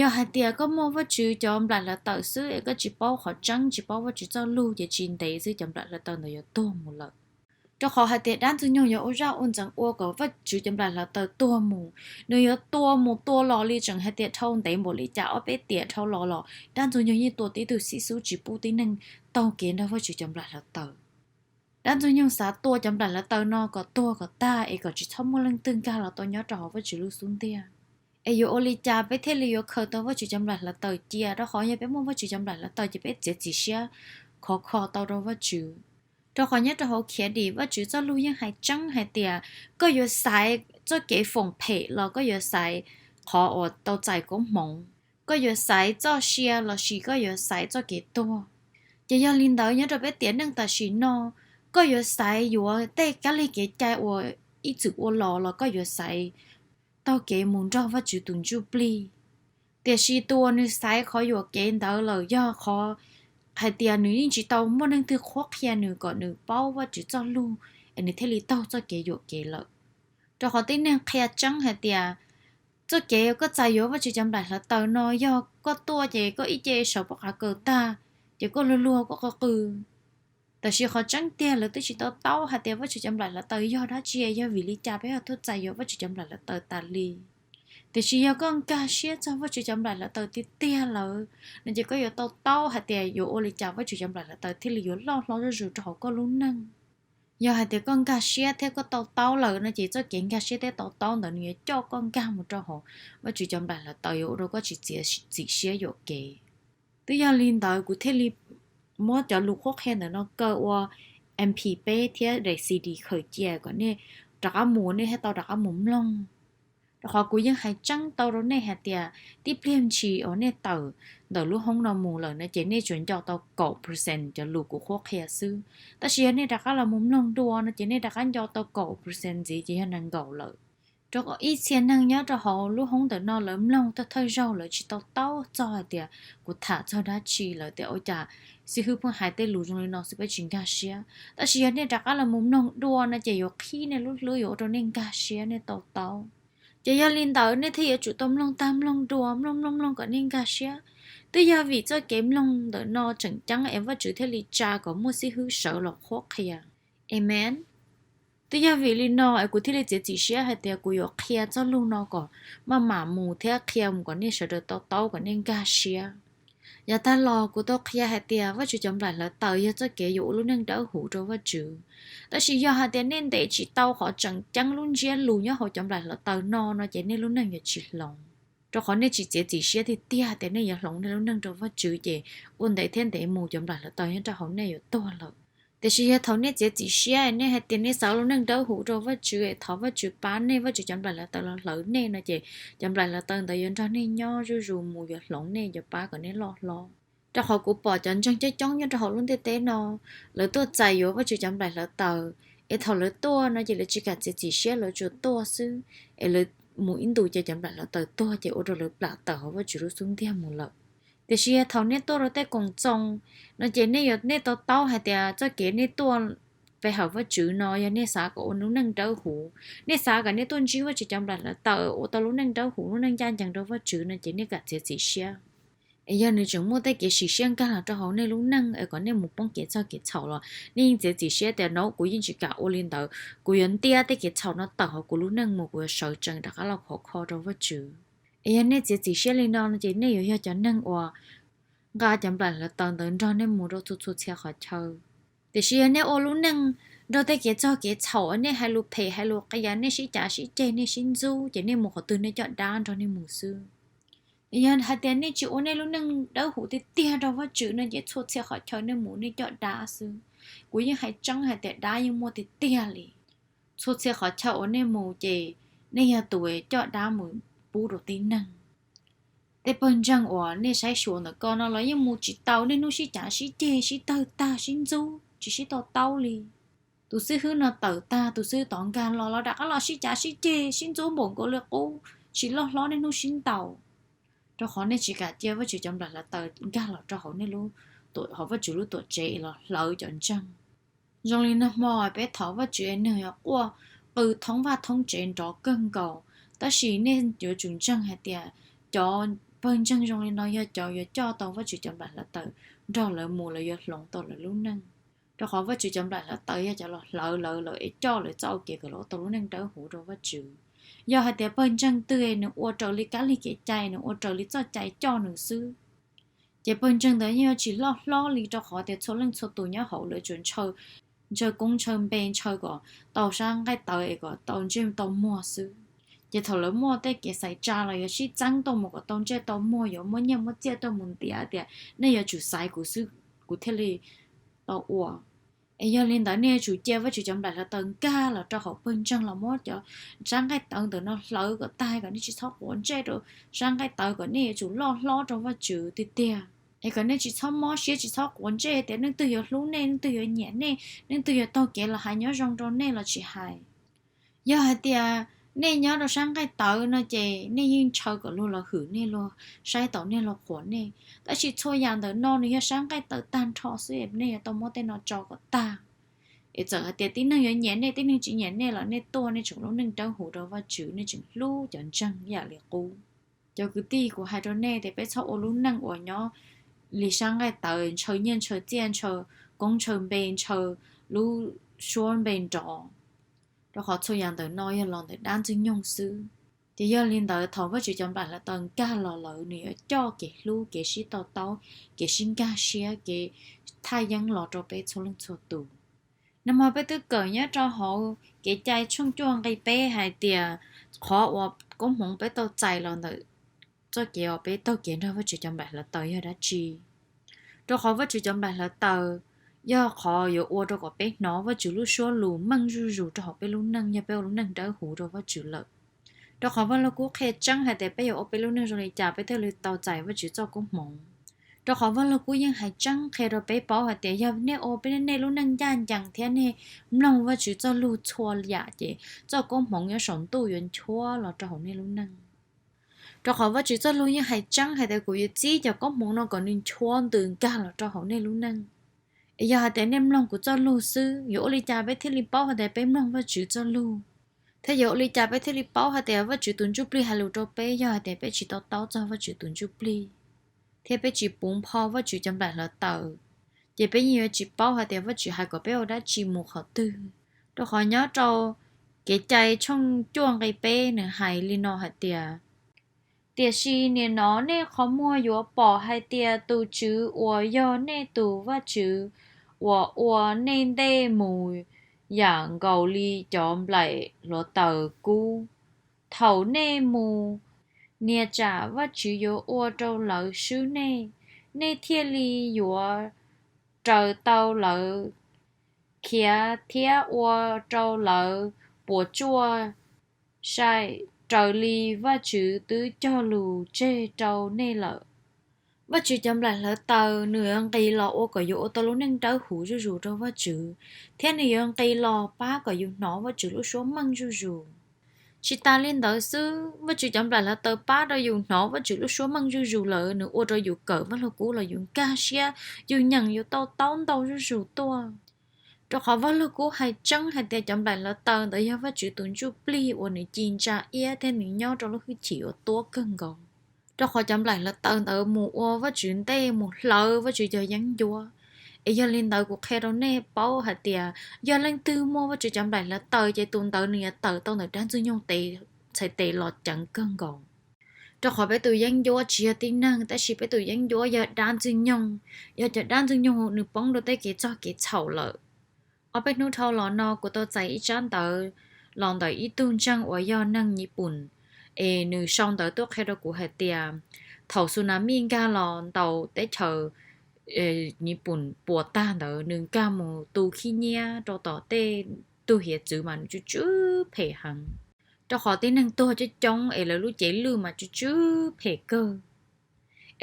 Yog hais tias koj muaj Vajtswv cov nplaim hlawv taws xwb es koj tsis paub qhov tseeb, tsis paub Vajtswv txoj lug ces tsis ntev xwb cov nplaim hlawv taws ntawd yuav tuag mus lawm. Rau qhov hais tias dab ntxwg nyoog yuav ua zaj ua ntxeev ua kom Vajtswv cov nplaim hlawv taws tuag mus. Nws yuav tua mus tua los li tseem hais tias dhau ntev npaum li cas ob peb tiam dhau los los dab ntxwg nyoog yeej tua tib tug xib xub tsis pub tib neeg taug kev nrog Vajtswv cov nplaim hlawv taws. Dab ntxwg nyoog xav tua cov nplaim hlawv taws no kom tuag kom tag es kom tsis txhob muaj leej twg nkag los tau nyob rau hauv Vajtswv lub xub ntiag. Es yuav ua li cas peb thiaj li yuav khaws tau Vajtswv cov nplaim hlawv taws cia? Rau qhov yog peb muaj Vajtswv cov nplaim hlawv taws ces peb txiav txim siab khov kho tau rau Vajtswv. Rau qhov nyob rau hauv Khiav Dim Vajtswv txoj lug yeej hais tseeb hais tias koj yuav xaiv txoj kev foom phem los koj yuav xaiv qhov uas tau txais koob hmoov, koj yuav xaiv txoj sia lossis koj yuav xaiv txoj kev tuag. Ces yog li ntawd nyob rau peb tiam neej tam sim no, koj yuav xaiv yuav tej kab lig kev cai uas ib txwm ua los los koj yuav xaiv taug kev mus nrog Vajtswv tus ntsuj plig. Tiam sis tus uas nws xaiv qhov yuam kev ntawd lawm yog qhov hais tias nws yeej tsis tau muaj leej twg qhuab qhia nws kom nws paub Vajtswv txoj lug es nws thiaj li taug txoj kev yuam kev lawm. Rau qhov tib neeg qhia tseeb hais tias txoj kev koj txais yuav Vajtswv cov nplaim hlawv taws no yog koj tuaj ces koj ib ce sawv pob qa kaws tag, ces koj luag luag koj qw qw Tab sis qhov tseeb tiag lawv twb tsis tau taub hais tias Vajtswv cov nplaim hluav taws yog dab tsi, yog vim li cas peb ho tuaj txais yuav Vajtswv cov nplaim hluav taws tas li. Tiam sis yog koj nkag siab txog Vajtswv cov nplaim hluav taws tiag tiag lawm no ces koj yuav tau taub hais tias yuav ua li cas Vajtswv cov nplaim hluav taws thiaj li yuav loj hlob zuj zus rau hauv koj lub neej. Yog hais tias koj nkag siab thiab koj tau taub lawm no ces txoj kev nkag siab thiab tau taub ntawd nws yuav coj koj nkag mus rau hauv Vajtswv cov nplaim hluav taws, yuav ua rau koj tsis txiav txim siab yuam kev. Twb yog li ntawd kuv thiaj li muab cov lus qhuab qhia ntawm no kaw ua M P peb thiab daim C D khaws cia kom nej rov qab mus, nej thiaj tau rov qab mus mloog. Rau qhov kuv yeej hais tseeb tau rau nej hais tias tib pliag ntshis uas nej tawm ntawm lub hoob no mus lawm no ces nej tsuas nco tau kaum percent cov lus kuv qhuab qhia xwb. Tab sis yog nej rov qab los mus mloog dua no ces nej rov qab nco tau kaum percent ntxiv ces yog nees nkaum lawm. Rau qhov ib txhia neeg nyob rau hauv lub hoob ntawm no lawv mloog thawj thawj zaug lawv tsis tau taub txog hais tias kuv tham txog dab tsi, lawv tias ua cas xib hwb pheej hais tej lus zoo li no xwb peb tsis nkag siab. Tab sis yog nej rov qab los mus mloog dua no ces yuav qhib nej lub hlwb, yuav ua rau nej nkag siab, nej tau taub. Ces yog li ntawd nej thiaj yuav tsum tau mloog tag mloog dua, mloog mloog mloog kom nej nkag siab. Twb yog vim txoj kev mloog ntawm no tseem ceeb es Vajtswv thiaj li tsa kom muaj xib hwb sawv los qhuab qhia. Amen. Twb yog vim li no es kuv thiaj li txiav txim siab hais tias kuv yuav qhia txoj lus no kom maj mam mus thiab qhia mus kom nej sawv daws tau taub kom nej nkag siab. Yav tag los kuv tau qhia hais tias Vajtswv cov nplaim hluav taws yog txoj kev yuav ua lub neej dawb huv rau Vajtswv. Tab sis yog hais tias nej ntes tsis tau qhov tseem ceeb lub ntsiab lus nyob hauv cov nplaim hluav taws no no ces nej lub neej yuav tsis hloov, rau qhov nej tsis txiav txim siab tiag tiag tias nej yuav hloov nej lub neej rau Vajtswv ces ua ntev thiab ntev mus cov nplaim hluav taws nyob rau hauv nej yuav tuag lawm. Tiam sis yog thaum nej txiav txim siab, nej hais tias nej xav ua lub neej dawb huv rau Vajtswv es thov Vajtswv pab nej, Vajtswv cov nplaim hluav taws los hlawv nej no ces cov nplaim hluav taws ntawd yuav nrog nej nyob zuj zus mus, yuav hloov nej, yuav pab kom nej loj hlob. Rau qhov kuv pom cov ntseeg coob coob nyob rau hauv lub ntiaj teb no, lawv tuaj txais yuav Vajtswv cov nplaim hluav taws, es thaum lawv tuaj no ces lawv tsis kam txiav txim siab, lawv tsuas tuaj xwb, es lawv mus ib ntus ces cov nplaim hluav taws tuag ces ua rau lawv plam tawm hauv Vajtswv lub xub ntiag mus lawm. Tiam sis yog thaum nej tuaj rau tej koom txoos no ces nej yuav, nej tau taub hais tias txoj kev nej tuaj pe hawm Vajtswv no yog nej xav kom ua lub neej dawb huv, nej xav kom nej tuaj ntsib Vajtswv cov nplaim hluav taws ua tau lub neej dawb huv, lub neej ncaj ncees rau Vajtswv no ces nej kam txiav txim siab. Es yog nws tseem muaj tej kev sim siab nkag los rau hauv nej lub neej es kom nej mus poob kev txog kev txhaum los nej yeej txiav txim siab tias no kuv yeej tsis kam ua li ntawd, kuv yuav ntiab tej kev txhaum no tawm hauv kuv lub neej mus, kuv yuav sawv tsees rov qab los khov kho rau Vajtswv. Es yog nej txiav txim siab li no no ces nej yuav yog cov neeg uas nqa cov nplaim hluav taws ntawd nrog nej mus rau txhua txhua txhia qhov chaw. Tiam sis yog nej ua lub neej nrog tej kev txog kev txhaum, nej hais lus phem hais lus qias, nej sib cav sib ceg, nej sib ntxub ces nej mus qhov twg nej coj dab nrog nej mus xwb. Yog hais tias nej tsis ua nej lub neej dawb huv tiag tiag rau Vajtswv no ces txhua txhia qhov chaw nej mus nej coj dab xwb. Kuv yeej hais tseeb hais tias dab yeej muaj tiag tiag li. Txhua txhia qhov chaw uas nej mus ces nej yog tus coj dab mus pub rau tib neeg. Tej pawg ntseeg uas nej saib xyuas ntawm ko no los yeej mus tsis tau, niaj hnub sib cav sib ceg, sib tawg tag, sib ntxub, tsis sib to taub li. Tus xib hwb no tawm tag, tus xib hwb tod nkag los los rov qab los sib cav sib ceg, sib ntxub npaum nkaus li qub, tsis loj hlob, niaj hnub sib ntaus. Rau qhov nej tsis kam cia Vajtswv cov nplaim hluav taws nkag los rau hauv nej lub, hauv Vajtswv lub tuam tsev es los hlawv cov ntseeg. Zoo li nag hmo peb thov Vajtswv es nws yuav quaj qw thoob vaj thoob tsev nrov kawg nkaus, tab sis nej yuav tsum ntseeg hais tias cov pawg ntseeg zoo li no yog cov yuav coj tau Vajtswv cov nplaim hluav taws nrog lawv mus, lawv yuav hloov tau lawv lub neej. Rau qhov Vajtswv cov nplaim hluav taws yog cov los hlawv lawv, lawv es coj lawv txoj kev kom lawv ua tau lub neej dawb huv rau Vajtswv. Yog hais tias pawg ntseeg twg nws ua raws li kab lig kev cai, nws ua raws li txoj cai coj nws xwb, ces pawg ntseeg ntawd yeej yuav tsis loj hlob li, rau qhov tias txhua leej txhua tus nyob hauv lawv tsuas ntshaw, ntshaw koob ntshaw npe, ntshaw kom tau sab nqaij tawv es kom tau ntsej tau muag xwb. Ces thaum lawv muaj tej kev xaiv tsa los yuav sib txeeb tuaj mus kom tau ntsej tau muag, yuav muab nyiaj muab txiaj tuaj mus ntiav tias nej yuav tsum xaiv kuv xwb kuv thiaj li tau ua. Es yog li ntawd nej yuav tsum cia Vajtswv cov nplaim hluav taws nkag los rau hauv pawg ntseeg los muab cov sab nqaij tawv ntawm no hlawv kom tag, kom nej tsis txhob quav ntsej rau sab nqaij tawv, kom nej yuav tsum loj hlob rau Vajtswv tiag tiag. Es kom nej tsis txhob mob siab, tsis txhob quav ntsej tias leej twg yuav hlub nej, leej twg yuav nyiam nej, leej twg yuav taug kev los hais nyob zoo rau nej los tsis hais. Yog hais tias nej nyob rau sab nqaij tawv no ces nej yeej ntshaw kom luag los hwm nej, luag saib taus nej, luag qhuas nej. Tab sis txhua yam ntawm no nws yog sab nqaij tawv tag nrho xwb, nej yuav tau muab tej no tso kom tag. Es txawm hais tias tib neeg yuav nyiam nej, tib neeg tsis nyiam nej los nej tuaj nej tseem lub neej dawb huv rau Vajtswv, nej tseem hlub cov ntseeg ib yam li qub. Cov kwv tij, kuv hais rau nej tias peb txhob ua lub neej uas nyob li sab nqaij tawv, ntshaw nyiaj ntshaw txiaj, ntshaw koob ntshaw npe ntshaw lub suab npe nrov, rau qhov txhua yam ntawm no yog los ntawm dab Ntxwg Nyoog xwb. Ces yog li ntawd thaum Vajtswv cov nplaim hluav taws nkag los lawm nws yuav coj kev hlub, kev sib to taub, kev sib nkag siab, kev thaj yeeb los rau peb txhua leej txhua tus. Nag hmo peb twb kawm nyob rau hauv Kev cai tshooj cuaj nqe peb hais tias qhov uas koob hmoov peb tau txais los ntawm txoj kev uas peb taug kev nrog Vajtswv cov nplaim hluav taws yog dab tsi. Rau qhov Vajtswv cov nplaim hluav taws yog qhov yuav ua rau kom peb hnov Vajtswv lub suab lus meej zuj zus rau hauv peb lub neej yog peb ua lub neej dawb huv rau Vajtswv lawm. Rau qhov Vaj Lug Kub qhia tseeb hais tias peb yuav ua peb lub neej zoo li cas peb thiaj li tau txais Vajtswv txoj koob hmoov. Rau qhov Vaj Lug Kub yeej hais tseeb qhia rau peb paub hais tias yog nej ua peb nej lub neej ncaj ncees thiab nej mloog Vajtswv txoj lus txhua yam ces txoj koob hmoov nyob saum ntuj yuav nchuav los rau hauv nej lub neej. Rau qhov Vajtswv txoj lus yeej hais tseeb hais tias kuv yuav txib cov koob hmoov no kom nws nchuav ntws nkag los rau hauv nej lub neej. Es yog hais tias nej mloog kuv txoj lus xwb, yuav ua li cas peb thiaj li paub hais tias peb mloog Vajtswv txoj lus? Thiab yuav ua li cas peb thiaj li paub hais tias Vajtswv tus Ntsuj Plig hais lus rau peb yog hais tias peb tsis to taub txog Vajtswv tus Ntsuj Plig, thiab peb tsis puv npo Vajtswv cov nplaim hluav taws, ces peb yeej yuav tsis paub hais tias Vajtswv hais kom peb ua dab tsi mus qhov twg. Rau qhov nyob rau Kev cai tshooj cuaj nqe peb nws hais li no hais tias, tiam sis nim no nej qhov muag yuav pom hais tias tus Tswv uas yog nej tus Vajtswv, uas ua nej ntej mus yam nkaus li cov nplaim hluav taws kub. Thaum nej mus, nias tsam Vajtswv yuav ua rau lawv swb nej, nej thiaj li yuav raws tau lawv khiav thiab ua rau lawv puas tsuaj, saib raws li Vajtswv twb cog lus tseg rau nej lawm. Vajtswv cov nplaim hluav taws nws yuav nqis los ua kom yus ua tau lub neej dawb huv zuj zus rau Vajtswv, thiab nws yuav nqis los pab kom yus hnov Vajtswv lub suab meej zuj zus. Tsis tas li ntawd xwb, Vajtswv cov nplaim hluav taws pab rau yus hnov Vajtswv lub suab meej zuj zus lawm nws ua rau yus kawm Vaj Lug Kub los yus nkag siab, yus nyeem yus to taub ntau zuj zus tuaj. Rau qhov Vaj Lug Kub hais tseeb hais tias cov nplaim hluav taws ntawd yog Vajtswv tus Ntsuj Plig uas nws ci ntsa iab thiab nws nyob rau lub hwj chim uas tuab kawg nkaus. Rau qhov cov nplaim hluav taws ntawd mus ua Vajtswv ntej mus hlawv Vajtswv cov yeeb ncuab. Es yog li ntawd kuv qhia rau nej paub hais tias yog leej twg muaj Vajtswv cov nplaim hluav taws ces tus ntawd nws yuav tawm tau ntawm dab Ntxwg Nyoog tes txhais tes los ceev kawg nkaus. Rau qhov peb tus yeeb ncuab tsis yog tib neeg, tab sis peb tus yeeb ncuab yog dab Ntxwg Nyoog. Yog cov dab Ntxwg Nyoog nws poob rau tej kev txog kev txhaum lawm. Ob peb hnub dhau los no kuv tau txais ib tsab ntawv los ntawm ib tug ntseeg uas yog neeg Nyij Pooj, es nws sau ntawv tuaj qhia rau kuv hais tias thaum tsunami nkag los ntaus teb chaws Nyij Pooj puas tag ntawd nws nkag mus tu khib nyiab rau tom tej tug hiav txwv mas nws tsw tsw phem heev, rau qhov tib neeg tuag coob coob es lawv lub cev lwj mas tsw tsw phem kawg.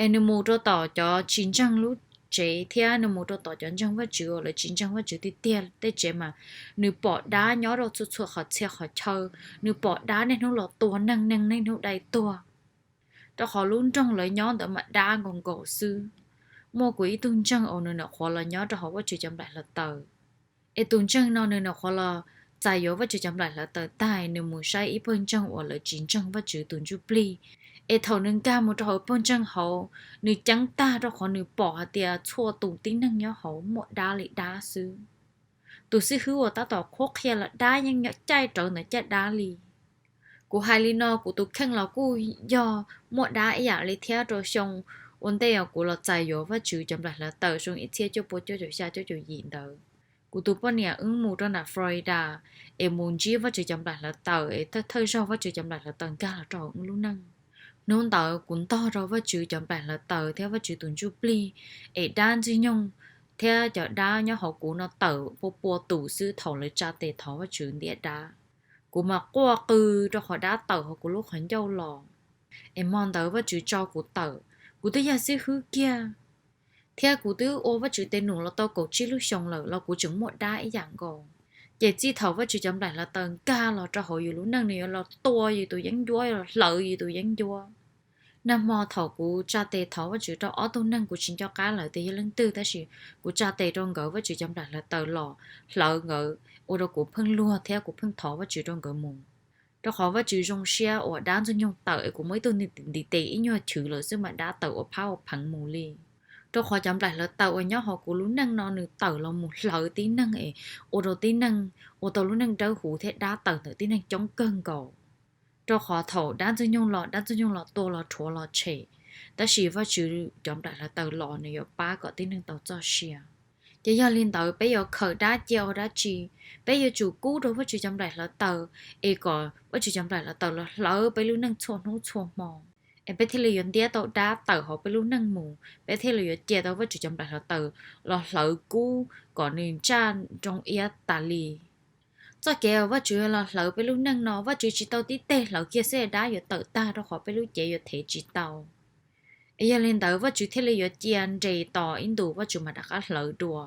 Es nws mus rau tom cov tsis ntseeg lub tsev thiab nws mus rau tom cov ntseeg Vajtswv uas lawv tsis ntseeg Vajtswv tiag tiag tej tsev mas nws pom dab nyob rau txhua txhua qhov txhia qhov chaw, nws pom dab niaj hnub los tua neeg, neeg niaj hnub dai tuag. Rau qhov lub nroog lawv nyob ntawd mas dab nkaus nkaus xwb. Muaj kuv ib tug ntseeg uas nws nyuam qhuav los nyob rau hauv Vajtswv cov nplaim hluav taws. Es tus ntseeg no nws nyuam qhuav los txais yuav Vajtswv cov nplaim hluav taws tag, nws mus saib ib pawg ntseeg uas lawv tsis ntseeg Vajtswv tus Ntsuj Plig. Es thaum nws nkag mus rau hauv pawg ntseeg hauv, nws ceeb tag rau qhov nws pom hais tias txhua tus tib neeg nyob hauv muaj dab li dab xwb. Tus xib hwb uas tab tom qhuab qhia los dab yeej nyob caij rawv ntawm caj dab li. Kuv hais li no kuv tus kheej los kuj yog muaj dab ib yam li thiab rau xyoo ua ntej uas kuv los txais yuav Vajtswv cov nplaim hluav taws xyoo ib txhiab cuaj pua cuaj caum xya cuaj caum yim ntawd. Kuv tus poj niam wb mus rau nram Florida es mus ntsib Vajtswv cov nplaim hluav taws es thawj thawj zaug Vajtswv cov nplaim hluav taws nkag los rau hauv wb lub neej. Hnub ntawd kuv ntog rau Vajtswv cov nplaim hluav taws thiab Vajtswv tus Ntsuj Plig, es dab Ntxwg Nyoog thiab cov dab nyob hauv kuv no tawm pua pua tus xwb thaum lawv tsa tes thov Vajtswv ntiab dab. Kuv mas quaj qw rau qhov dab tawm hauv kuv lub qhov ncauj los. Es hmo ntawd Vajtswv tso kuv tawm, kuv twb yog xib hwb kiag, thiab kuv twb ua Vajtswv tes num los tau kaum tsib lub xyoos lawm los kuv tseem muaj dab ib yam nkaus. Ces txij thaum Vajtswv cov nplaim hluav taws nkag los rau hauv yus lub neej nws yuav los tua yus tus yeeb ncuab, yuav los hlawv yus tus yeeb ncuab. Nag hmo thaum kuv tsa tes thov Vajtswv rau ob tug neeg kuv tsis nco qab lawm tias yog leej twg, tab sis kuv tsa tes rau nkawd, Vajtswv cov nplaim hluav taws los hlawv nkawd, ua rau kuv pheej luag thiab kuv pheej thov Vajtswv rau nkawd mus. Rau qhov Vajtswv zoo siab uas dab Ntxwg Nyoog tawm es kuv muaj ib tug ntiv tes ib nyuag chwv lawm xwb mas dab tawm ua phab ua pheev mus li. Rau qhov cov nplaim hlawv taws uas nyob hauv kuv lub neej no nws tawm los mus hlawv tib neeg es ua rau tib neeg ua tau lub neej dawb huv thiab dab tawm ntawm tib neeg coob kawg nkaus. Rau qhov thaum dab ntxwg nyoog los, dab ntxwg nyoog los tua los rhuav los tshem, tab sis Vajtswv cov nplaim hlawv taws los nws yuav pab kom tib neeg tau txoj sia. Ces yog li ntawd peb yuav khaws dab cia ua dab tsi? Peb yuav tsum kub rau Vajtswv cov nplaim hlawv taws, es kom Vajtswv cov nplaim hlawv taws los hlawv peb lub neej txhua hnub txhua hmo, es peb thiaj li yuav ntiab tau dab tawm hauv peb lub neej mus, peb thiaj li yuav cia tau Vajtswv cov nplaim hlawv taws los hlawv kub kom nws ntsaj nroo iab tas li. Txoj kev uas Vajtswv los hlawv peb lub neej no, Vajtswv tsis tau tib teg hlawv kiag xwb dab yuav tawm tag rau qhov peb lub cev yuav thev tsis tau. Es yog li ntawd Vajtswv thiaj li yuav cia nres tos ib ntus Vajtswv mam rov qab hlawv dua.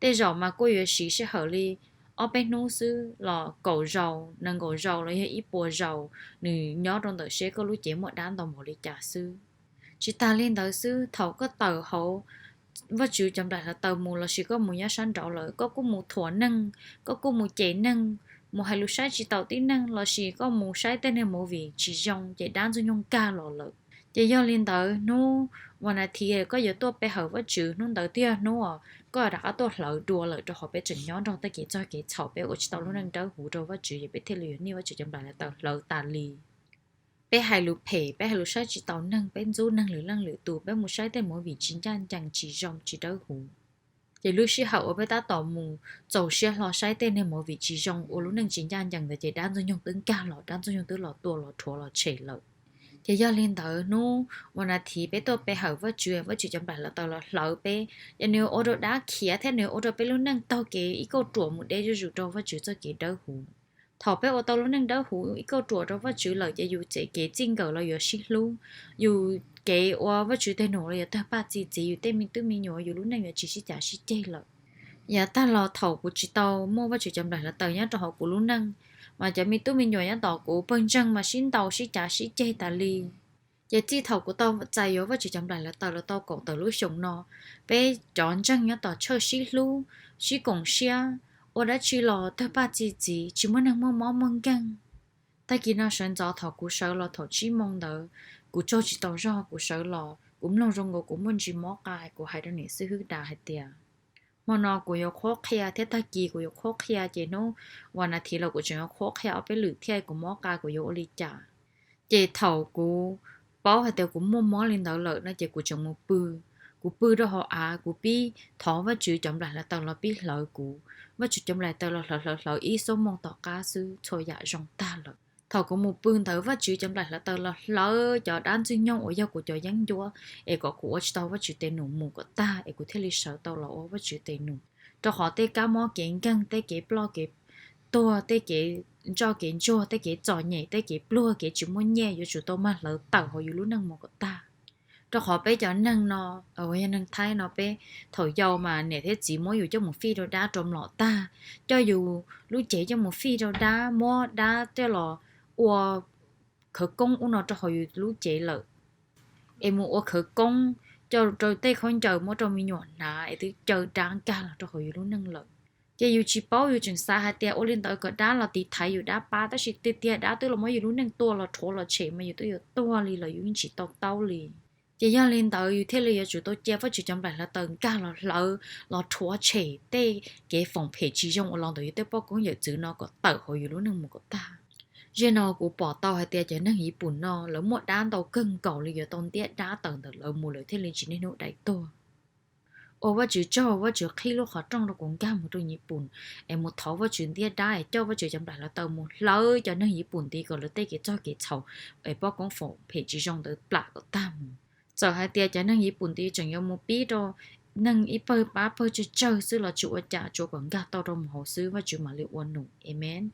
Tej zaum mas kuj yuav siv sij hawm li ob peb hnub xwb los kaum zaus, nees nkaum zaus los yog ib puas zaus, nws nyob rau ntawm seb koj lub cev muaj dab ntau npaum li cas xwb. Tsis tas li ntawd xwb, thaum koj tawm hauv Vajtswv cov nplaim hlawv taws mus lossis koj mus nyob sab nraud lawm, koj kuj mus thuam neeg, koj kuj mus cem neeg, mus hais lus saib tsis taus tib neeg lossis koj mus saib tej neeg movie tsis zoo ces dab ntxwg nyoog nkag los lawm. Ces yog li ntawd hnub vas nas thiv koj yuav tuaj pe hawm Vajtswv, hnub ntawd thiaj yog hnub uas koj rov qab tuaj hlawv dua lawm, rau qhov peb tseem nyob nrog tej kev txog kev txhaum, peb ua tsis tau lub neej dawb huv rau Vajtswv, ces peb thiaj li yuav niaj Vajtswv cov nplaim hlawv taws hlawv tas li. Peb hais lus phem, peb hais lus saib tsis taus neeg, peb ntxub neeg lwm leej lwm tus, peb mus saib tej movie tsis ncaj ncees, tsis zoo, tsis dawb huv. Ces lub sij hawm uas peb tab tom mus txaus siab hlo saib tej neeg movie tsis zoo, ua lub neej tsis ncaj ncees ntawd ces dab ntxwg nyoog twb nkag los, dab ntxwg nyoog twb los tua los rhuav los tshem lawm. Ces yog li ntawd hnub vas nas thiv peb tuaj pe hawm Vajtswv, Vajtswv cov nplaim hlawv taws los hlawv peb, ces nws ua rau dab khiav thiab nws ua rau peb lub neej taug kev ib kauj ruam mus deb zuj zus rau Vajtswv txoj kev dawb huv. Thaum peb ua tau lub neej dawb huv ib kauj ruam rau Vajtswv lawm ces yus txoj kev txij nkawm los yuav sib hlub, yus kev ua Vajtswv tes num los yuav tawg paj txi txiv, yus tej me tub me nyuam, yus lub neej yuav tsis sib cav sib ceg lawm. Yav tag los thaum kuv tsis tau muaj Vajtswv cov nplaim hlawv taws nyob rau hauv kuv lub neej, mas cov me tub me nyuam nyob tom kuv pawg ntseeg mas sib ntaus sib cav sib ceg tas li. Ces txij thaum kuv tau txais yuav Vajtswv cov nplaim hlawv taws los tau kaum tawm lub xyoo no, peb cov ntseeg nyob tom church sib hlub, sib koom siab, ua dab tsi los tawg paj txi txiv, tsis muaj neeg muaj mob muaj nkeeg. Tag kis no sawv ntxov thaum kuv sawv los thaum tsib moo ntawd, kuv tsaug tsis tau zog kuv sawv los kuv mloog zoo nkaus kuv muaj ntsis mob qa, kuv hais rau niam xib hwb Dav hais tias, hmo no kuv yuav qhuab qhia thiab tag kis kuv yuav qhuab qhia, ces hnub vas nas thiv los kuv tseem yuav qhuab qhia ob peb lwm thiab kuv mob qa kuv yuav ua li cas. Ces thaum kuv paub hais tias kuv muaj mob li ntawd lawm no ces kuv tseem mus pw. Kuv pw rau hauv av, kuv pib thov Vajtswv cov nplaim hlawv taws los pib hlawv kuv. Vajtswv cov nplaim taws los hlawv hlawv hlawv ib xuab moos tom qab xwb txhua yam zoo tag lawm. Thaum kuv mus pw ntawd Vajtswv cov nplaim hlawv taws los hlawv cov dab ntxwg nyoog uas yog kuv cov yeeb ncuab es kom kuv ua tsis tau Vajtswv tes num mus kom tag es kuv thiaj li sawv tau los ua Vajtswv tes num. Rau qhov tej kab mob kev nkeeg, tej kev ploj kev tuag, tej kev ntsoj kev ntsuag, tej kev txom nyem, tej kev pluag, kev tsis muaj nyiaj yuav tsum tau mag hlawv tawm hauv yus lub neej mus kom tag. Rau qhov peb cov neeg no, uas yog neeg Thaib no, peb thaum yau mas niam thiab txiv muab yus coj mus fij rau dab rau mlom tag, coj yus lub cev coj mus fij rau dab, muab dab coj los ua khawv koob ub no rau hauv yus lub cev lawm, es mus ua khawv koob, coj rau tej khaub ncaws muab rau me nyuam hnav es twb caw dab nkag los rau hauv yus lub neej lawm. Ces yus tsis paub, yus tseem xav hais tias ua li ntawd kom dab los tiv thaiv yus, dab pab, tab sis tiag tiag dab twb los muab yus lub neej tua los rhuav los tshem mas yus twb yuav tuag li los yus yeej tsis tau taub li. Ces yog li ntawd yus thiaj li yuav tsum tau cia Vajtswv cov nplaim hlawv taws nkag los hlawv, los rhuav tshem tej kev foom phem tsis zoo uas los ntawm yus tej poj koob yawm txwv no kom tawm hauv yus lub neej mus kom tag. Zaum no kuv pom tau hais tias cov neeg Yiv Pum no lawv muaj dab ntau kawg nkaus li, yuav tau ntiab dab tawm ntawm lawv mus lawv thiaj li tsis niaj hnub dai tuag. Ua Vajtswv tsaug, Vajtswv qhib lub qhov rooj rau kuv nkag mus rau Yiv Pum es mus thov Vajtswv ntiab dab es coj Vajtswv cov nplaim hlawv taws mus hlawv cov neeg Yiv Pum nti kom lawv tej kev txog kev txhaum es poj koob foom phem tsis zoo ntawd plam kom tag mus. Txawm hais tias cov neeg Yiv Pum nti tseem yuav mus pib rau neeg ib pawg pab pawg tsawg tsawg xwb los tsis ua cas, tsuav kom nkag tau rau mus hauv xwb Vajtswv mam li ua num. Amen.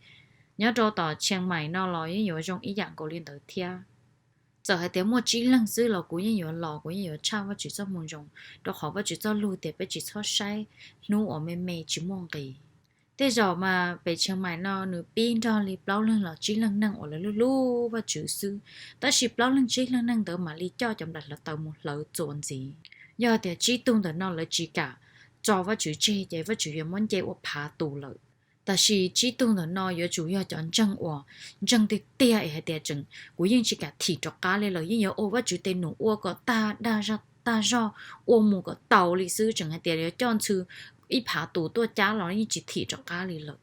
Nyob rau tom Tsheej Maim no los yeej yuav zoo ib yam nkaus li ntawd thiab. Txawm hais tias muaj tsib leeg xwb los kuv yeej yuav los, kuv yeej yuav tshaj Vajtswv txoj moo zoo, rau qhov Vajtswv txoj lus tias peb tsis txhob saib hnub uas me me tsis muaj nqis. Tej zaum mas pem Tsheej Maim no nws pib nrog li plaub leeg los tsib leeg neeg uas lawv hlub hlub Vajtswv xwb, tab sis plaub leeg tsib leeg neeg ntawd mam li coj cov nplaim hlawv taws mus hlawv txuas ntxiv. Yog tias tsib tug ntawm no lawv tsis kam tso Vajtswv tseg ces Vajtswv yuav muab nce ua phav tus lawm. Tab sis tsib tug ntawm no yuav tsum yog cov ntseeg uas ntseeg tiag tiag es hais tias tseem, kuv yeej tsis kam thim rov qab li lawm, yeej yuav ua Vajtswv tes num ua kom tag dag zog tag zog, ua mus kom tau li xwb, tseem hais tias yuav coj ntxhw ib phav tus tuaj cab los yeej tsis thim rov qab li lawm.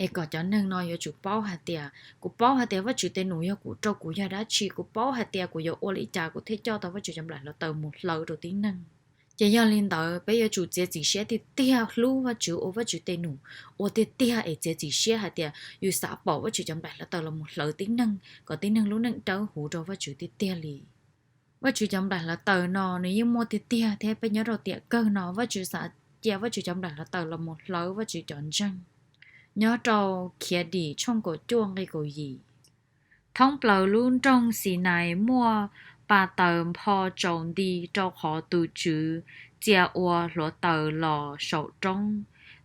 Es kom cov neeg no yuav tsum paub hais tias, kuv paub hais tias Vajtswv tes num yog kuv, rau kuv yog dab tsi, kuv paub hais tias kuv yuav ua li cas kuv thiaj coj tau Vajtswv cov nplaim hluav taws mus hlawv rau tib neeg. Ces yog li ntawd peb yuav tsum txiav txim siab tiag tiag hlub Vajtswv, ua Vajtswv tes num, ua tiag tiag es txiav txim siab hais tias yus xav pom Vajtswv cov nplaim hluav taws los mus hlawv tib neeg kom tib neeg lub neej dawb huv rau Vajtswv tiag tiag li. Vajtswv cov nplaim hluav taws no nws yeej muaj tiag tiag thiab, peb nyob rau tiam kawg no Vajtswv xav cia Vajtswv cov nplaim hluav taws los mus hlawv Vajtswv cov ntseeg. Nyob rau Khiav Dim tshooj kaum cuaj nqe kaum yim, thoob plaws lub nroog Xinais muaj pas taws npho tsaus nti, rau qhov tus Tswv txia ua hluav taws los saum roob.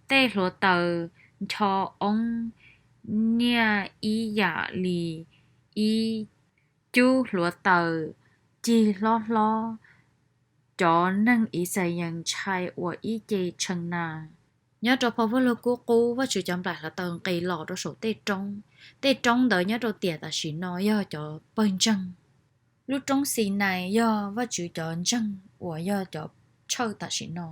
Tej hluav taws ncho oob nyiaj ib yam li ib cub hluav taws cig hlob hlob. Cov neeg Ixayees ntshai ua ib ce tshee na. Nyob rau phau Vajluskub Qub, Vajtswv cov nplaim hluav taws nqis los rau saum tej roob. Tej roob ntawd nyob rau tiam tam sim no yog cov pawg ntseeg. Lub roob Xinais yog Vajtswv cov ntseeg uas yog cov tshawj tam sim no.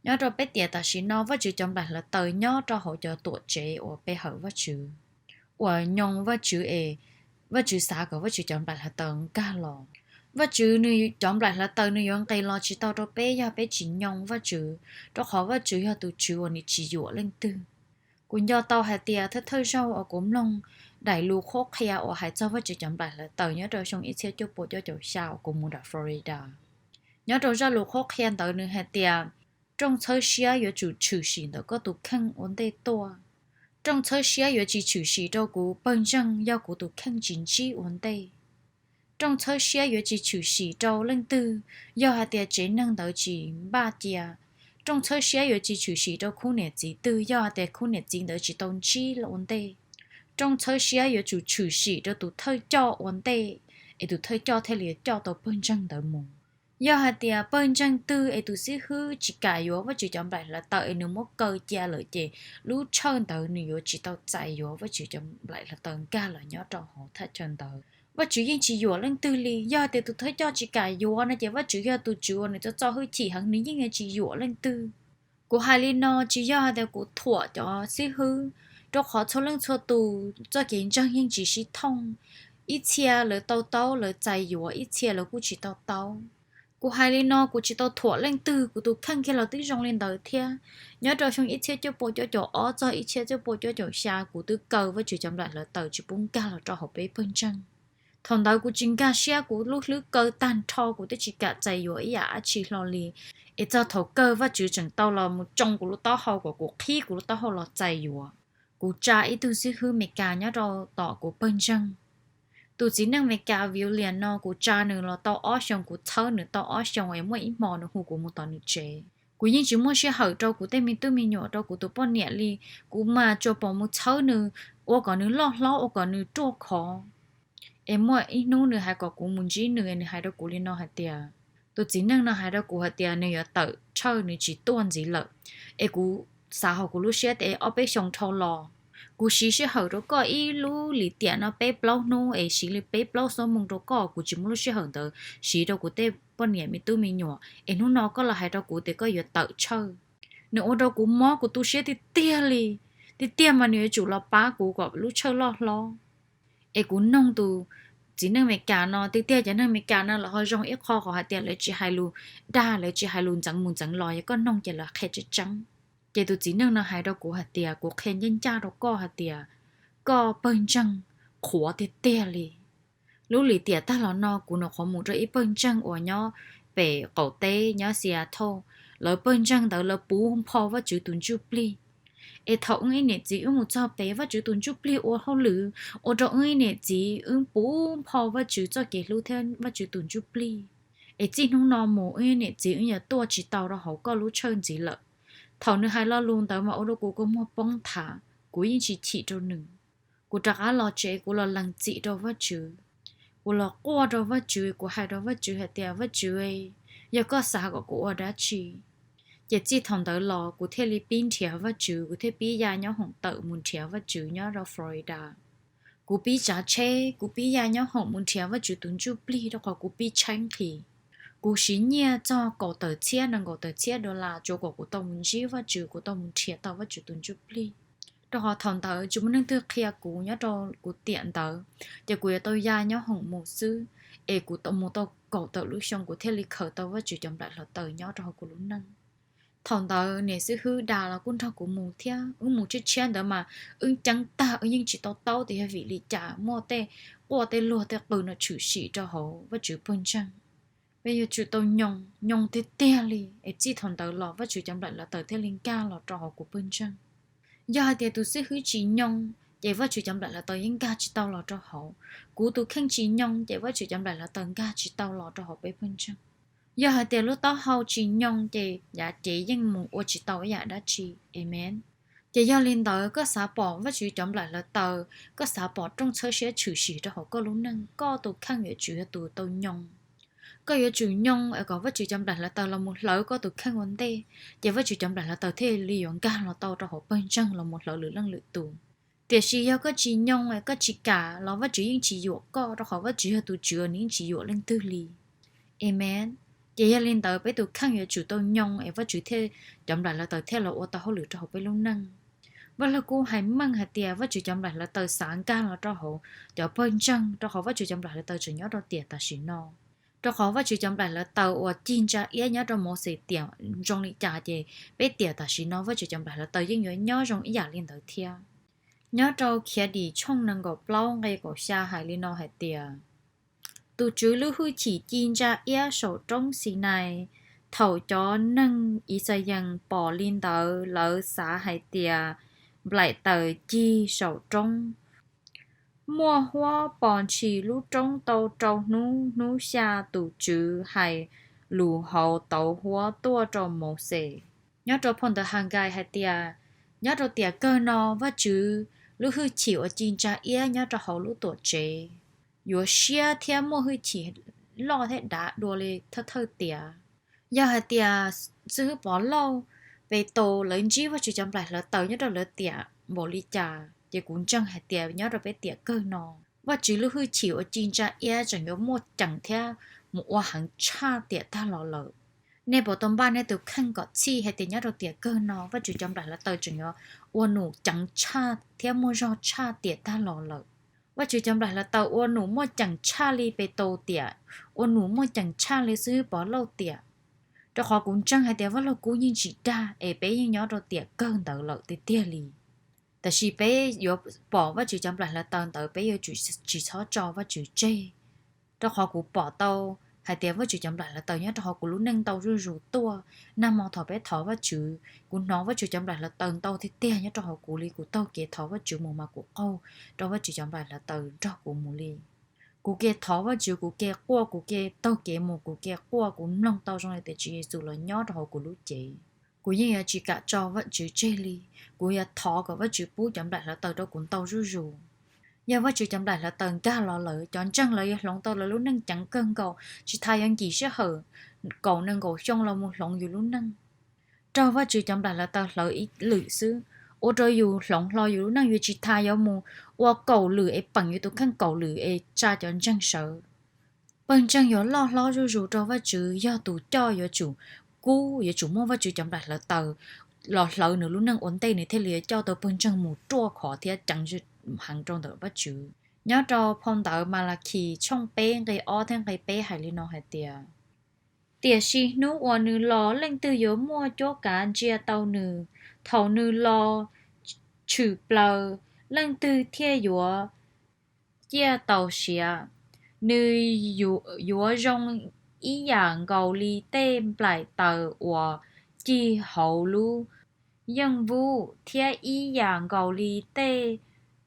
Nyob rau peb tiam tam sim no Vajtswv cov nplaim hluav taws nyob rau hauv cov tuam tsev uas pe hawm Vajtswv, uas nyoo Vajtswv es Vajtswv xav kom Vajtswv cov nplaim hluav taws nkag los. Vajtswv nws cov nplaim hluav taws nws yuav nqis los tsis tau rau peb yog peb tsis nyoo Vajtswv, rau qhov Vajtswv yog tus Tswv uas nws tsis yuam leej twg. Kuv nco tau hais tias thawj thawj zaug uas kuv mloog daim lus qhuab qhia uas hais txog Vajtswv cov nplaim hluav taws nyob rau xyoo ib txhiab cuaj pua cuaj caum xya uas kuv mus nram Florida. Nyob rau zaj lus qhuab qhia ntawd nws hais tias, rooj txhawb siab yuav tsum tshwm sim ntawm koj tus kheej ua ntej tuaj. Rooj txhawb siab yuav tsis tshwm sim rau kuv pawg ntseeg yog kuv tus kheej tsis ntsib ua ntej. Rooj txhawb siab yuav tsis tshwm sim rau leej twg yog hais tias tsev neeg ntawd tsis npaj cia. Rooj txhawb siab yuav tsis tshwm sim rau khub niam txiv twg yog hais tias khub niam txiv ntawd tsis tau ntsib ua ntej. Rooj txhawb siab yuav tsum tshwm sim rau tus thawj coj ua ntej, es tus thawj coj thiaj li coj tau pawg ntseeg ntawd mus. Yog hais tias pawg ntseeg twg es tus xib hwb tsis kam yuav Vajtswv cov nplaim hluav taws es nws muab kaw cia lawm ces lub tshawj ntawd nws yuav tsis tau txais yuav Vajtswv cov nplaim hluav taws nkag los nyob rau hauv thaj chaw ntawd. Vajtswv yeej tsis yuam leej twg li. Yog tias tus thawj coj tsis kam yuav no ces Vajtswv yog tus Tswv uas nws txo txo hwj chim heev, nws yeej yuav tsis yuam leej twg. Kuv hais li no tsis yog hais tias kuv thuam cov xib hwb, rau qhov txhua leej txhua tus txoj kev ntseeg yeej tsis sib thooj. Ib txhia lawv tau taub lawv txais yuav, ib txhia lawv kuj tsis tau taub. Kuv hais li no kuv tsis tau thuam leej twg, kuv tus kheej kiag los twb zoo li ntawd thiab. Nyob rau xyoo ib txhiab cuaj pua cuaj caum ob txog ib txhiab cuaj pua cuaj caum xya kuv twb kaw Vajtswv cov nplaim hluav taws tsis pub nkag los rau hauv peb pawg ntseeg. Thaum ntawd kuv tsis nkag siab, kuv lub hlwb kaw tag nrho, kuv twb tsis kam txais yuav ib yam dab tsi hlo li. Es txog thaum kawg Vajtswv tseem tau los mus tsoo kuv lub taub hau kom kuv qhib kuv lub taub hau los txais yuav. Kuv tsa ib tug xib hwb Meskas nyob rau tom kuv pawg ntseeg. Tus txiv neej Meskas William no kuv tsa nws los tau ob xyoos, kuv txhawb nws tau ob xyoos es muaj ib hmo nws hu kuv mus tom nws tsev. Kuv yeej tsis muaj sij hawm rau kuv tej me tub me nyuam, rau kuv tus poj niam li. Kuv mas tsuas pom mus txhawb nws, ua kom nws loj hlob, ua kom nws ruaj khov. Es muaj ib hnub nws hais kom kuv mus ntsib nws, nws hais rau kuv li no hais tias, tus txiv neej no hais rau kuv hais tias nws yuav tawm tshawj, nws tsis tuaj ntxiv lawm. Es kuv xav hauv kuv lub siab tias ob peb xyoos dhau los, kuv siv sij hawm rau koj ib lub lim tiam no peb plaub hnub es siv li peb plaub xuab moos rau koj, kuv tsis muaj lub sij hawm ntawd siv rau kuv tej poj niam me tub me nyuam, es hnub no koj los hais rau kuv tias koj yuav tawm tshawj. Nws ua rau kuv mob kuv tu siab tiag tiag li. Tiag tiag mas nws yuav tsum los pab kuv kom lub tshawj loj hlob. Es kuv noog tus txiv neej Meskas no, tiag tiag cov neeg Meskas no lawv ho zoo ib qho qhov hais tias lawv tsis hais lus dag, lawv tsis hais lus ntxeev mus ntxeev los, yog koj noog ces lawv qhia tseeb tseeb. Ces tus txiv neej no hais rau kuv hais tias kuv qhia ncaj ncaj rau koj hais tias koj pawg ntseeg qhuav tiag tiag li. Lub lim tiam tag los no kuv nyuam qhuav mus rau ib pawg ntseeg uas nyob pem qaum teb nyob Seattle. Lawv pawg ntseeg ntawd lawv puv npho Vajtswv tus ntsuj plig. Es thaum wb ib niam txiv wb mus txog pem, Vajtswv tus ntsuj plig ua hauj lwm ua rau wb ib niam txiv wb puv npho Vajtswv txoj kev hlub thiab Vajtswv tus ntsuj plig. Es txij hnub no mus wb ib niam txiv wb yuav tuaj tsis tau rau hauv koj lub tshawj ntxiv lawm. Thaum nws hais lo lus ntawd mas ua rau kuv kua muag poob nthav, kuv yeej tsis chim rau nws. Kuv rov qab los tsev kuv los lees txim rau Vajtswv. Kuv los quaj rau Vajtswv, kuv hais rau Vajtswv hais tias, Vajtswv, yog koj xav kom kuv ua dab tsi? Ces txij thaum ntawd los kuv thiaj li pib nrhiav Vajtswv, kuv thiaj pib ya nyob hoom tawm mus nrhiav Vajtswv nyob rau Florida. Kuv pib tsav tsheb, kuv pib ya nyob hoom mus nrhiav Vajtswv tus ntsuj plig rau qhov kuv pib tshaib nqhis. Kuv siv nyiaj txog kaum tawm txhiab nees nkaum tawm txhiab dollar tsuav kom kuv tau mus ntsib Vajtswv, kuv tau mus nrhiav tau Vajtswv tus ntsuj plig. Rau qhov thaum ntawd tsis muaj neeg twg qhia kuv nyob rau kuv tiam ntawd, ces kuv yuav tau ya nyob hoom mus xwb, es kuv mus tau kaum tawm lub xyoo kuv thiaj li khaws tau Vajtswv cov nplaim hluav taws nyob rau hauv kuv lub neej. Thaum ntawd niam xib hwb das los kuj nrog kuv mus thiab, wb mus tshiab tshiab ntawd mas wb ceeb tag, wb yeej tsis tau taub tias yog vim li cas muaj tej quaj tej luag tej qw no tshwm sim rau hauv Vajtswv pawg ntseeg. Peb yuav tsum tau nyoo, nyoo tiag tiag li es txij thaum ntawd los Vajtswv cov nplaim hluav taws thiaj li nkag los rau hauv kuv pawg ntseeg. Yog hais tias tus xib hwb tsis nyoo, ces Vajtswv cov nplaim hluav taws yeej nkag tsis tau los rau hauv. Kuv tus kheej tsis nyoo, ces Vajtswv cov nplaim hluav taws nkag tsis tau los rau hauv peb pawg ntseeg. Yog hais tias lub taub hau tsis nyoo, ces yav cev yeej mus ua tsis tau ib yam dab tsi. Amees. Ces yog li ntawd, koj xav pom Vajtswv cov nplaim hluav taws, koj xav pom rooj txhawb siab tshwm sim rau hauv koj lub neej, koj tus kheej yuav tsum yog tus tau nyoo. Koj yuav tsum nyoo es kom Vajtswv cov nplaim hluav taws los mus hlawv koj tus kheej ua ntej, ces Vajtswv cov nplaim hluav taws thiaj li yuav nkag los tau rau hauv pawg ntseeg los mus hlawv lwm leej lwm tus. Tiam sis yog koj tsis nyoo es koj tsis kam los Vajtswv yeej tsis yuam koj, rau qhov Vajtswv yog tus Tswv, nws yeej tsis yuam leej twg li. Amees. Ces yog li ntawd, peb tus kheej yuav tsum tau nyoo es Vajtswv thiaj, cov nplaim hluav taws thiaj los ua tau hauj lwm rau hauv peb lub neej. Vaj Lug Kub hais meej hais tias Vajtswv cov nplaim hluav taws xav nkag los rau hauv cov pawg ntseeg, rau qhov Vajtswv cov nplaim hluav taws tseem nyob rau tiam tam sim no. Rau qhov Vajtswv cov nplaim hluav taws uas cig ntsa iab nyob rau Mauxes tiam zoo li cas, ces peb tiam tam sim no Vajtswv cov nplaim hluav taws yeej yuav nyob zoo ib yam li ntawd thiab. Nyob rau Khiavdim tshooj nees nkaum plaub nqe kaum xya hais li no hais tias, tus Tswv lub hwj chim ci ntsa iab saum roob Xinais. Thaum cov neeg Ixayees pom li ntawd, lawv xav hais tias nplaim taws cig saum roob. Muaj huab pos ntshis lub roob tau rau hnub, hnub xya tus Tswv hais lus hauv tauv huab tuaj rau Mauxes. Nyob rau phau ntawv Hankais hais tias, nyob rau tiam kawg no Vajtswv lub hwj chim uas ci ntsa iab nyob rau hauv lub tuam tsev yuav siab thiab muaj hwj chim loj thiab dav dua li thawj thawj tiam. Yog hais tias xib hwb Pov Lauj, Petus lawv ntsib Vajtswv cov nplaim hluav taws nyob rau lawv tiam npaum li cas, ces kuv ntseeg hais tias nyob rau peb tiam kawg no, Vajtswv lub hwj chim uas ci ntsa iab tseem yuav muaj ceem thiab mus ua heev tshaj tiam tag los lawm. Nej puas tau npaj nej tus kheej kom txhij hais tias nyob rau tiam kawg no Vajtswv cov nplaim hluav taws tseem yuav ua num ceev tshaj thiab muaj zog tshaj tiam tag los lawm? Vajtswv cov nplaim hluav taws ua num muaj ceem tshaj li Petus tiam, ua num muaj ceem tshaj li xib hwb Pov Lauj tiam. Rau qhov kuv ntseeg hais tias Vaj Lug Kub yeej tsis dag es peb yeej nyob rau tiam kawg ntawd lawm tiag tiag li. Tab sis peb yuav pom Vajtswv cov nplaim hluav taws ntawd peb yuav tsum tsis txhob tso Vajtswv tseg. Rau qhov kuv pom tau hais tias Vajtswv cov nplaim hluav taws nyob rau hauv kuv lub neej ntau zuj zus tuaj. Nag hmo thaum peb thov Vajtswv, kuv hnov Vajtswv cov nplaim hluav taws ntau tiag tiag nyob rau hauv kuv li. Kuv taug kev thov Vajtswv mus mas kuv qaug rau Vajtswv cov nplaim hluav taws nrog kuv mus li. Kuv ke thov Vajtswv, kuv ke quaj, kuv ke taug kev mus, kuv ke quaj, kuv mloog tau zoo li tias Tswv Yexus los nyob rau hauv kuv lub cev. Kuv yeej yuav tsis kam tso Vajtswv tseg li. Kuv yuav thov kom Vajtswv pub cov nplaim hluav taws rau kuv ntau zuj zus. Yog Vajtswv cov nplaim hluav taws nkag los lawm, cov ntseeg lawv yuav hloov tau lawv lub neej ceev kawg nkaus, tsis tas yuav nkim sij hawm kaum nees nkaum xyoo los mus hloov yus lub neej. Raug Vajtswv cov nplaim hluav taws hlawv ib lwm xwb, ua rau yus hloov hlo yus lub neej, yuav tsis tas yuav mus ua kaum lwm es peem yus tus kheej kaum lwm es tsa cov ntseeg sawv. Pawg ntseeg yuav loj hlob zuj zus rau Vajtswv yog tus coj yuav tsum kub, yuav tsum muaj Vajtswv cov nplaim hluav taws los hlawv nws lub neej ua ntej nws thiaj li yuav coj tau pawg ntseeg mus ruaj khov thiab ceev heev rau ntawm Vajtswv. Nyob rau phau ntawv Malakis tshooj peb nqe ob thiab nqe peb hais li no hais tias, tiam sis hnub uas nws los leej twg yuav muaj cuab kav ntsia tau nws? Thaum nws los tshwm plaws, leej twg thiaj yuav ciaj tau siav? Nws yuav zoo ib yam nkaus li tej nplaim taws uas cig hauv lub yeej vub, thiab ib yam nkaus li tej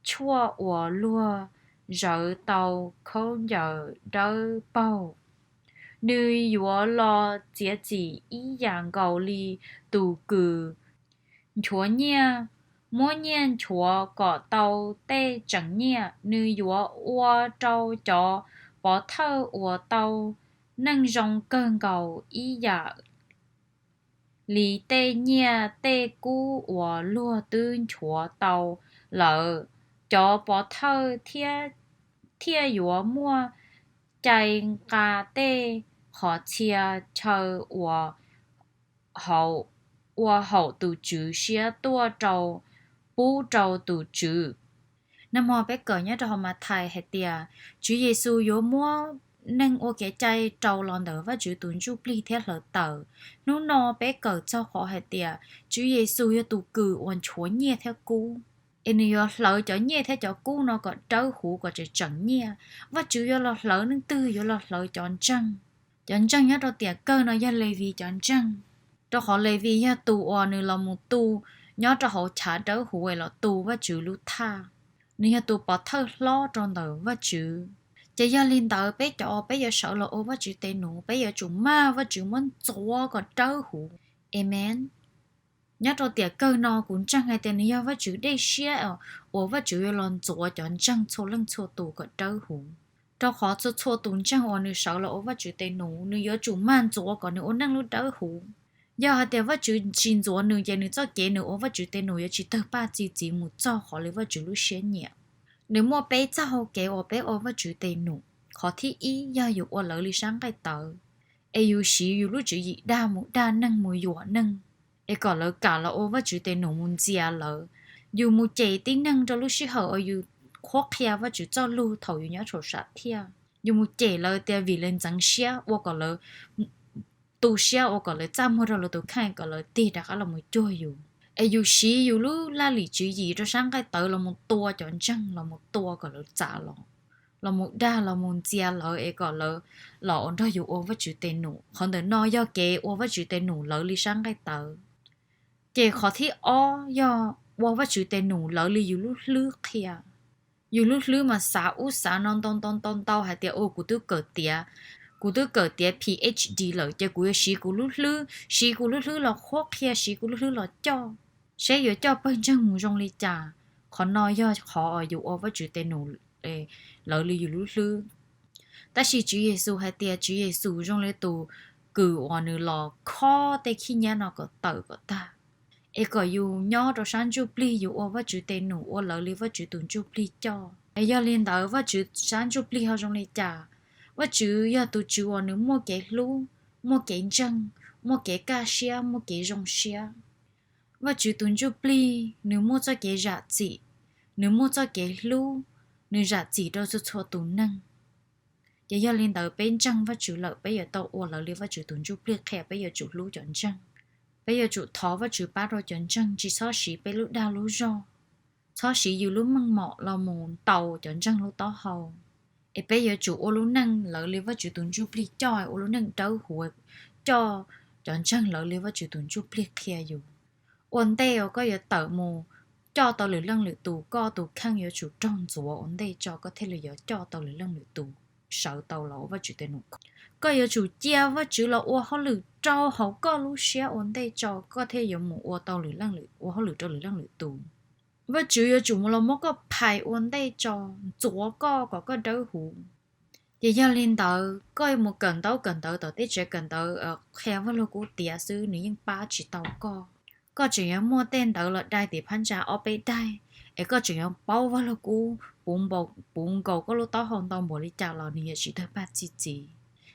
tshuaj uas luag zawv tau khaub ncaws dawb paug. Nws yuav los txiav txim ib yam nkaus li tus kws nchuav nyiaj, muab nyiaj nchuav kom tau tej tseem nyiaj. Nws yuav ua rau cov pov thawj uas tau neej zoo kawg nkaus ib yam li tej nyiaj tej kub uas luag twb nchuav tau lawm. Cov pov thawj thiaj yuav muaj cai nqa tej qhov txhia chaw uas ua haum tus Tswv siab tuaj rau pub rau tus Tswv. Nag hmo peb kawm nyob rau hauv Mathais hais tias Tswv Yexus yuav muab neeg ua kev cai rau los ntawm Vajtswv tus Ntsujplig thiab hlawv taws. Hnub no peb kawm txog qhov hais tias Tswv Yexus yog tus kws uas nchuav nyiaj thiab kub, es nws yuav hlawv cov nyiaj thiab cov kub no kom dawb huv kom tseem tseem nyiaj. Vajtswv yuav los hlawv leej twg? Yuav los hlawv cov ntseeg. Cov ntseeg nyob rau tiam kawg no yog Levis cov ntseeg, rau qhov Levis yog tus uas nws los mus tu nyob rau hauv chav dawb huv es los tu Vajtswv lub thaj. Nws yog tus pov thawj hlob rau ntawm Vajtswv. Ces yog li ntawd peb cov uas peb yuav sawv los ua Vajtswv tes num, peb yuav tsum maj Vajtswv muab ntxuav kom dawb huv. Amees. Nyob rau tiam kawg no kuv ntseeg hais tias nws yog Vajtswv dej siab uas Vajtswv yuav los ntxuav cov ntseeg txhua leej txhua tus kom dawb huv. Rau qhov txhua txhua tus ntseeg uas nws sawv los ua Vajtswv tes num, nws yuav tsum maj ntxuav kom nws ua neej lub dawb huv. Yog hais tias Vajtswv tsis ntxuav nws ces nws txoj kev nws ua Vajtswv tes num yuav tsis tawg paj txi txiv mus txog qhov li Vajtswv lub siab nyiam. Nws muaj peb txoj hau kev uas peb ua Vajtswv tes num. Qhov thib ib yog yus ua lawv li sab nqaij tawv, es yus siv yus lub tswv yim dag mus dag neeg mus yuam neeg, es kom lawv kam los ua Vajtswv tes num mus ntxias lawv. Yus mus cem tib neeg rau lub sij hawm uas yus qhuab qhia Vajtswv txoj lug thaum yus nyob saum sam thiaj. Yus mus cem lawv tias vim lawv ntxeev siab ua kom lawv tu siab ua kom lawv txaj muag rau lawv tus kheej kom lawv tig rov qab los mus cuag yus. Es yus siv yus lub laj lim tswv yim rau sab nqaij tawv los mus tua cov ntseeg, los mus tua kom lawv txav los, los mus dag los mus ntxias lawv es kom lawv los ua nrog yus ua Vajtswv tes num. Qhov ntawm no yog kev ua Vajtswv tes num lawv li sab nqaij tawv. Ces qhov thib ob yog ua Vajtswv tes num lawv li yus lub hlwb qhia. Yus lub hlwb mas xav ub xav no ntau ntau ntau ntau hais tias, u, kuv twb kawm tiav, kuv twb kawm tiav PhD lawm ces kuv yuav siv kuv lub hlwb, siv kuv lub hlwb los qhuab qhia, siv kuv lub hlwb los coj, seb yuav coj pawg ntseeg mus zoo li cas. Qhov no yog qhov yus ua Vajtswv tes num lawv li yus lub hlwb. Tab sis Tswv Yexus hais tias Tswv Yexus zoo li tus kws uas nws los khob tej khib nyiab no kom tawm kom tag, es kom yus nyob rau sab ntsuj plig yus ua Vajtswv tes num ua lawv li Vajtswv tus ntsuj plig coj. Es yog li ntawd Vajtswv sab ntsuj plig ho zoo li cas? Vajtswv yog tus Tswv uas nws muaj kev hlub, muaj kev ntseeg, muaj kev kaj siab, muaj kev zoo siab. Vajtswv tus ntsuj plig nws muaj txoj kev zam txim, nws muaj txoj kev hlub, nws zam txim rau txhua txhua tus neeg. Ces yog li ntawd peb ntseeg Vajtswv lawm peb yuav tau ua lawv li Vajtswv tus ntsuj plig qhia, peb yuav tsum hlub cov ntseeg. Peb yuav tsum thov Vajtswv pab rau cov ntseeg, tsis txhob siv peb lub dag lub zog, txhob siv yus lub meej mom los mus ntaus cov ntseeg lub taub hau. Es peb yuav tsum ua lub neej lawv li Vajtswv tus ntsuj plig coj, ua lub neej dawb huv coj cov ntseeg lawv li Vajtswv tus ntsuj plig qhia yus. Ua ntej uas koj yuav tawm mus coj tau lwm leej lwm tus, koj tus kheej yuav tsum raug ntxuav ua ntej tso koj thiaj li yuav coj tau lwm leej lwm tus sawv tau los ua Vajtswv tes num. Koj yuav tsum cia Vajtswv los ua hauj lwm rau hauv koj lub siab ua ntej tso koj thiaj yuav mus ua tau lwm leej lwm, ua hauj lwm rau lwm leej lwm tus. Vajtswv yuav tsum mus los muab koj phais ua ntej tso, ntxuav koj kom koj dawb huv. Ces yog li ntawd koj mus kawm ntaub kawm ntawv tom teb chaws kawm ntawv qhia Vaj Lug Kub tiav xwb nws yeej pab tsis tau koj. Koj tseem yuav muaj tej ntawv los dai tim phab ntsa ob peb daim, es koj tseem yuav paub Vaj Lug Kub puv nkaus koj lub taub hau ntau npaum li cas los nws yuav tsis tawg paj txi txiv.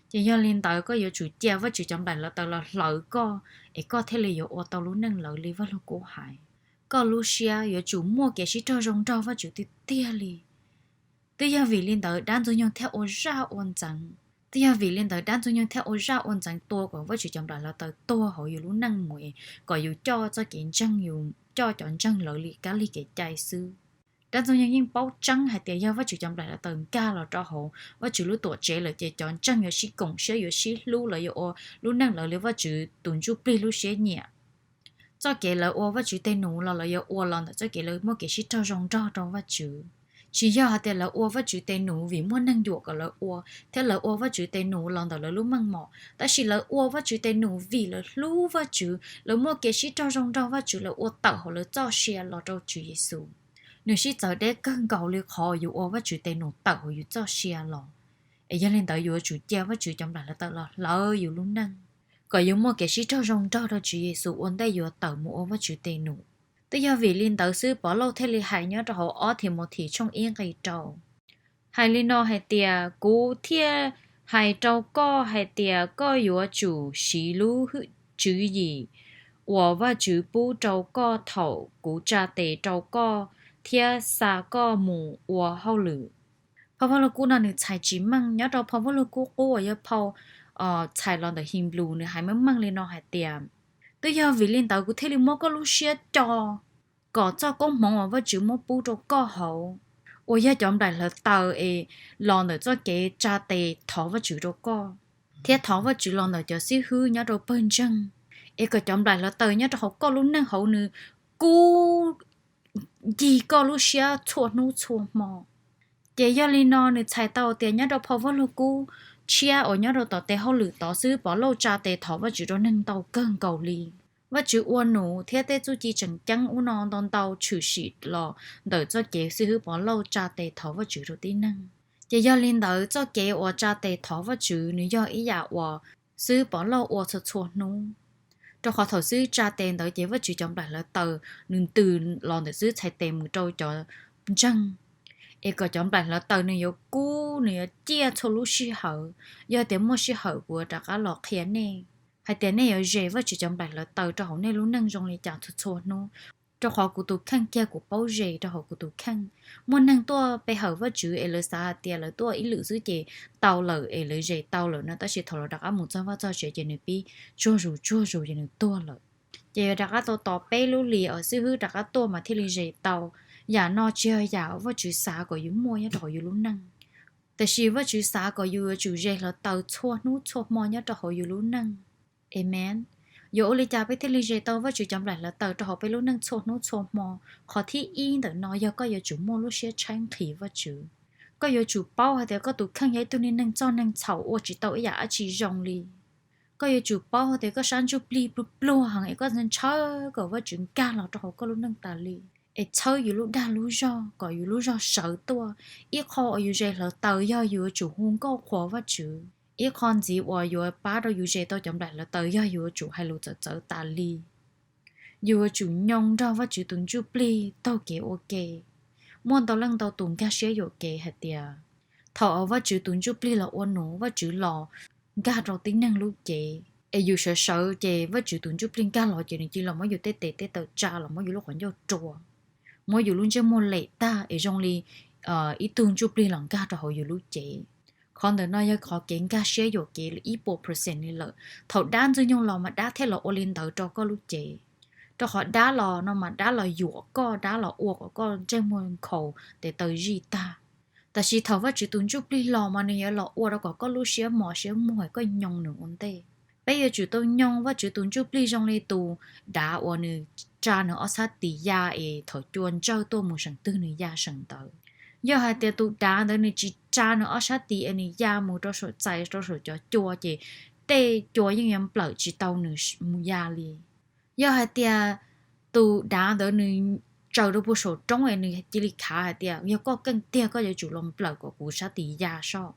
Ces yog li ntawd koj yuav tsum cia Vajtswv cov nplaim hluav taws los hlawv koj, es koj thiaj li yuav ua tau lub neej lawv li Vaj Lug Kub hais. Koj lub siab yuav tsum muaj kev sib raug zoo nrog Vajtswv tiag tiag li. Twb yog vim li ntawd dab ntxwg nyoog thiaj ua zaj ua ntxeev. Twb yog vim li ntawd dab ntxwg nyoog thiaj ua zaj ua ntxeev tua kom Vajtswv cov nplaim hluav taws tuag hauv yus lub neej mus, kom yus coj txoj kev ntseeg, yus coj cov ntseeg lawv li kab lig kev cai xwb. Dab ntxwg nyoog yeej paub tseeb hais tias yog Vajtswv cov nplaim hluav taws nkag los rau hauv Vajtswv lub tuam tsev lawm ces cov ntseeg yuav sib koom siab, yuav sib hlub, lawv yuav ua lub neej lawv li Vajtswv tus ntsuj plig lub siab nyiam. Txoj kev lawv ua Vajtswv tes num los lawv yuav ua los ntawm txoj kev lawv muaj kev sib raug zoo nrog rau Vajtswv. Tsis yog hais tias lawv ua Vajtswv tes num vim muaj neeg yuam kom lawv ua, thiab lawv ua Vajtswv tes num los ntawm lawv lub meej mom, tab sis lawv ua Vajtswv tes num vim lawv hlub Vajtswv, lawv muaj kev sib raug zoo nrog Vajtswv, lawv ua tawm hauv lawv txoj sia los rau Tswv Yexus. Nws sib txawv deb kawg nkaus li qhov yus ua Vajtswv tes num tawm hauv yus txoj sia los. Es yog li ntawd yuav tsum cia Vajtswv cov nplaim hluav taws los hlawv yus lub neej, kom yus muaj kev sib raug zoo nrog rau Tswv Yexus ua ntej yuav tawm mus ua Vajtswv tes num. Twb yog vim li ntawd xwb Pov Lauj thiaj li hais nyob rau hauv ob Thimauthes tshooj ib nqe rau, hais li no hais tias, kuv thiaj hais rau koj hais tias koj yuav tsum siv lub tswv yim uas Vajtswv pub rau koj thaum kuv tsa tes rau koj thiab xa koj mus ua hauj lwm. Phau Vajluskub no nws txhais tsis meej. Nyob rau Phau Vajluskub qub uas yog phau txhais los ntawm Henplais, nws hais meej meej li no hais tias, twb yog vim li ntawd kuv thiaj li muab koj lub siab co kom txoj koob hmoov uas Vajtswv muab pub rau koj hauv, uas yog cov nplaim hlawv taws es los ntawm txoj kev tsa tes thov Vajtswv rau koj, thiab thov Vajtswv los ntawm cov xib hwb nyob rau pawg ntseeg, es kom cov nplaim hlawv taws nyob rau hauv koj lub neej hauv nws kub ncig koj lub siab txhua hnub txhua hmo. Ces yog li no nws txhais tau tias nyob rau Phau Vajluskub tshiab uas nyob rau tom tes hauj lwm tod, xib hwb Pov Lauj tsa tes thov Vajtswv rau neeg ntau kawg nkaus li. Vajtswv ua num thiab tej txuj ci tseem ceeb ub no ntau ntau tshwm sim los ntawm txoj kev xib hwb Pov Lauj tsa tes thov Vajtswv rau tib neeg. Ces yog li ntawd txoj kev uas tsa tes thov Vajtswv nws yog ib yam uas xib hwb Pov Lauj ua txhua txhua hnub, rau qhov thaum xib hwb tsa tes ntawd ces Vajtswv cov nplaim hlawv taws nws ntws los ntawm xib hwb txhais tes mus rau cov ntseeg, es kom cov nplaim hlawv taws nws yuav kub, nws yuav ciaj txhua lub sij hawm. Yog tias muaj sij hawm kuv rov qab los qhia nej hais tias nej yuav zes Vajtswv cov nplaim hlawv taws rau hauv nej lub neej zoo li cas txhua txhua hnub, rau qhov kuv tus kheej kiag kuv paub zes rau hauv kuv tus kheej. Muaj neeg tuaj pe hawm Vajtswv es lawv xav hais tias lawv tuaj ib lwm xwb ces tau lawm es lawv zes tau lawm no, tab sis thaum lawv rov qab mus txog vaj txog tsev ces nws pib tsuag zus tsuag zus ces nws tuag lawm. Ces yuav rov qab tau tos peb lub hlis uas xib hwb rov qab tuaj mas thiaj li zes tau. Yam no tsis yog yam uas Vajtswv xav kom yus muaj nyob rau hauv yus lub neej. Tiam sis Vajtswv xav kom yus yuav tsum zes hlawv taws txhua hnub txhua hmo nyob rau hauv yus lub neej. Amees. Yuav ua li cas peb thiaj li zes tau Vajtswv cov nplaim hlawv taws rau hauv peb lub neej txhua hnub txhua hmo? Qhov thib ib ntawm no yog koj yuav tsum muaj lub siab tshaib nqhis Vajtswv. Koj yuav tsum paub hais tias koj tus kheej yog ib tug neeg txoj neeg txhaum ua tsis tau ib yam dab tsi zoo li. Koj yuav tsum paub hais tias koj sab ntsuj plig pluag pluag heev es koj ntshaw kom Vajtswv nkag los rau hauv koj lub neej tas li, es txhawb yus lub dag lub zog kom yus lub zog sawv tuaj. Ib qho uas yus zes hlawv taws yog yus yuav tsum hu nkauj qhuas Vajtswv. Ib qho ntxiv uas yuav pab rau yus zes tau cov nplaim hlawv taws yog yus yuav tsum hais lus txawv txawv tas li. Yus yuav tsum nyoo nrog Vajtswv tus ntsuj plig taug kev ua ke. Muaj ntau leej ntau tus nkag siab yuam kev hais tias thaum uas Vajtswv tus ntsuj plig los ua num, Vajtswv los nkag rau tib neeg lub cev, es yus sawv sawv ces Vajtswv tus ntsuj plig nkag los ces nws cia li los muab yus tej tes tej taw tsa los muab yus lub qhov ncauj rua, muab yus lub ntsej muag lem tag es zoo li ib tug ntsuj plig los nkag rau hauv yus lub cev. Qhov ntawm no yog qhov kev nkag siab yuam kev ib puas percent li lawm. Thaum dab ntxwg nyoog los mas dab thiaj los ua li ntawd rau koj lub cev. Rau qhov dab los no mas dab los yuam koj, dab los ua kom koj ntsej muag nkhaus tes taw zij tag. Tab sis thaum Vajtswv tus ntsuj plig los mas nws yuav los ua rau kom koj lub siab mos siab muag, koj nyoo nws ua ntej. Peb yuav tsum tau nyoo Vajtswv tus ntsuj plig zoo li tus dav uas nws tsa nws ob txhab tis ya es thaum cua ntsawj tuaj mus seem twg nws ya seem ntawd. Yog hais tias tus dav ntawd nws tsis tsa nws ob txhab tis es nws ya mus rau saum, txais rau saum cov cua ces tej cua yeej yuav nplawm tsis tau nws mus ya li. Yog hais tias tus dav ntawd nws tsaws rau puag saum roob es nws cia li khav hais tias yog koj keej tiag koj yuav tsum los nplawm kom kuv sab tis ya soj,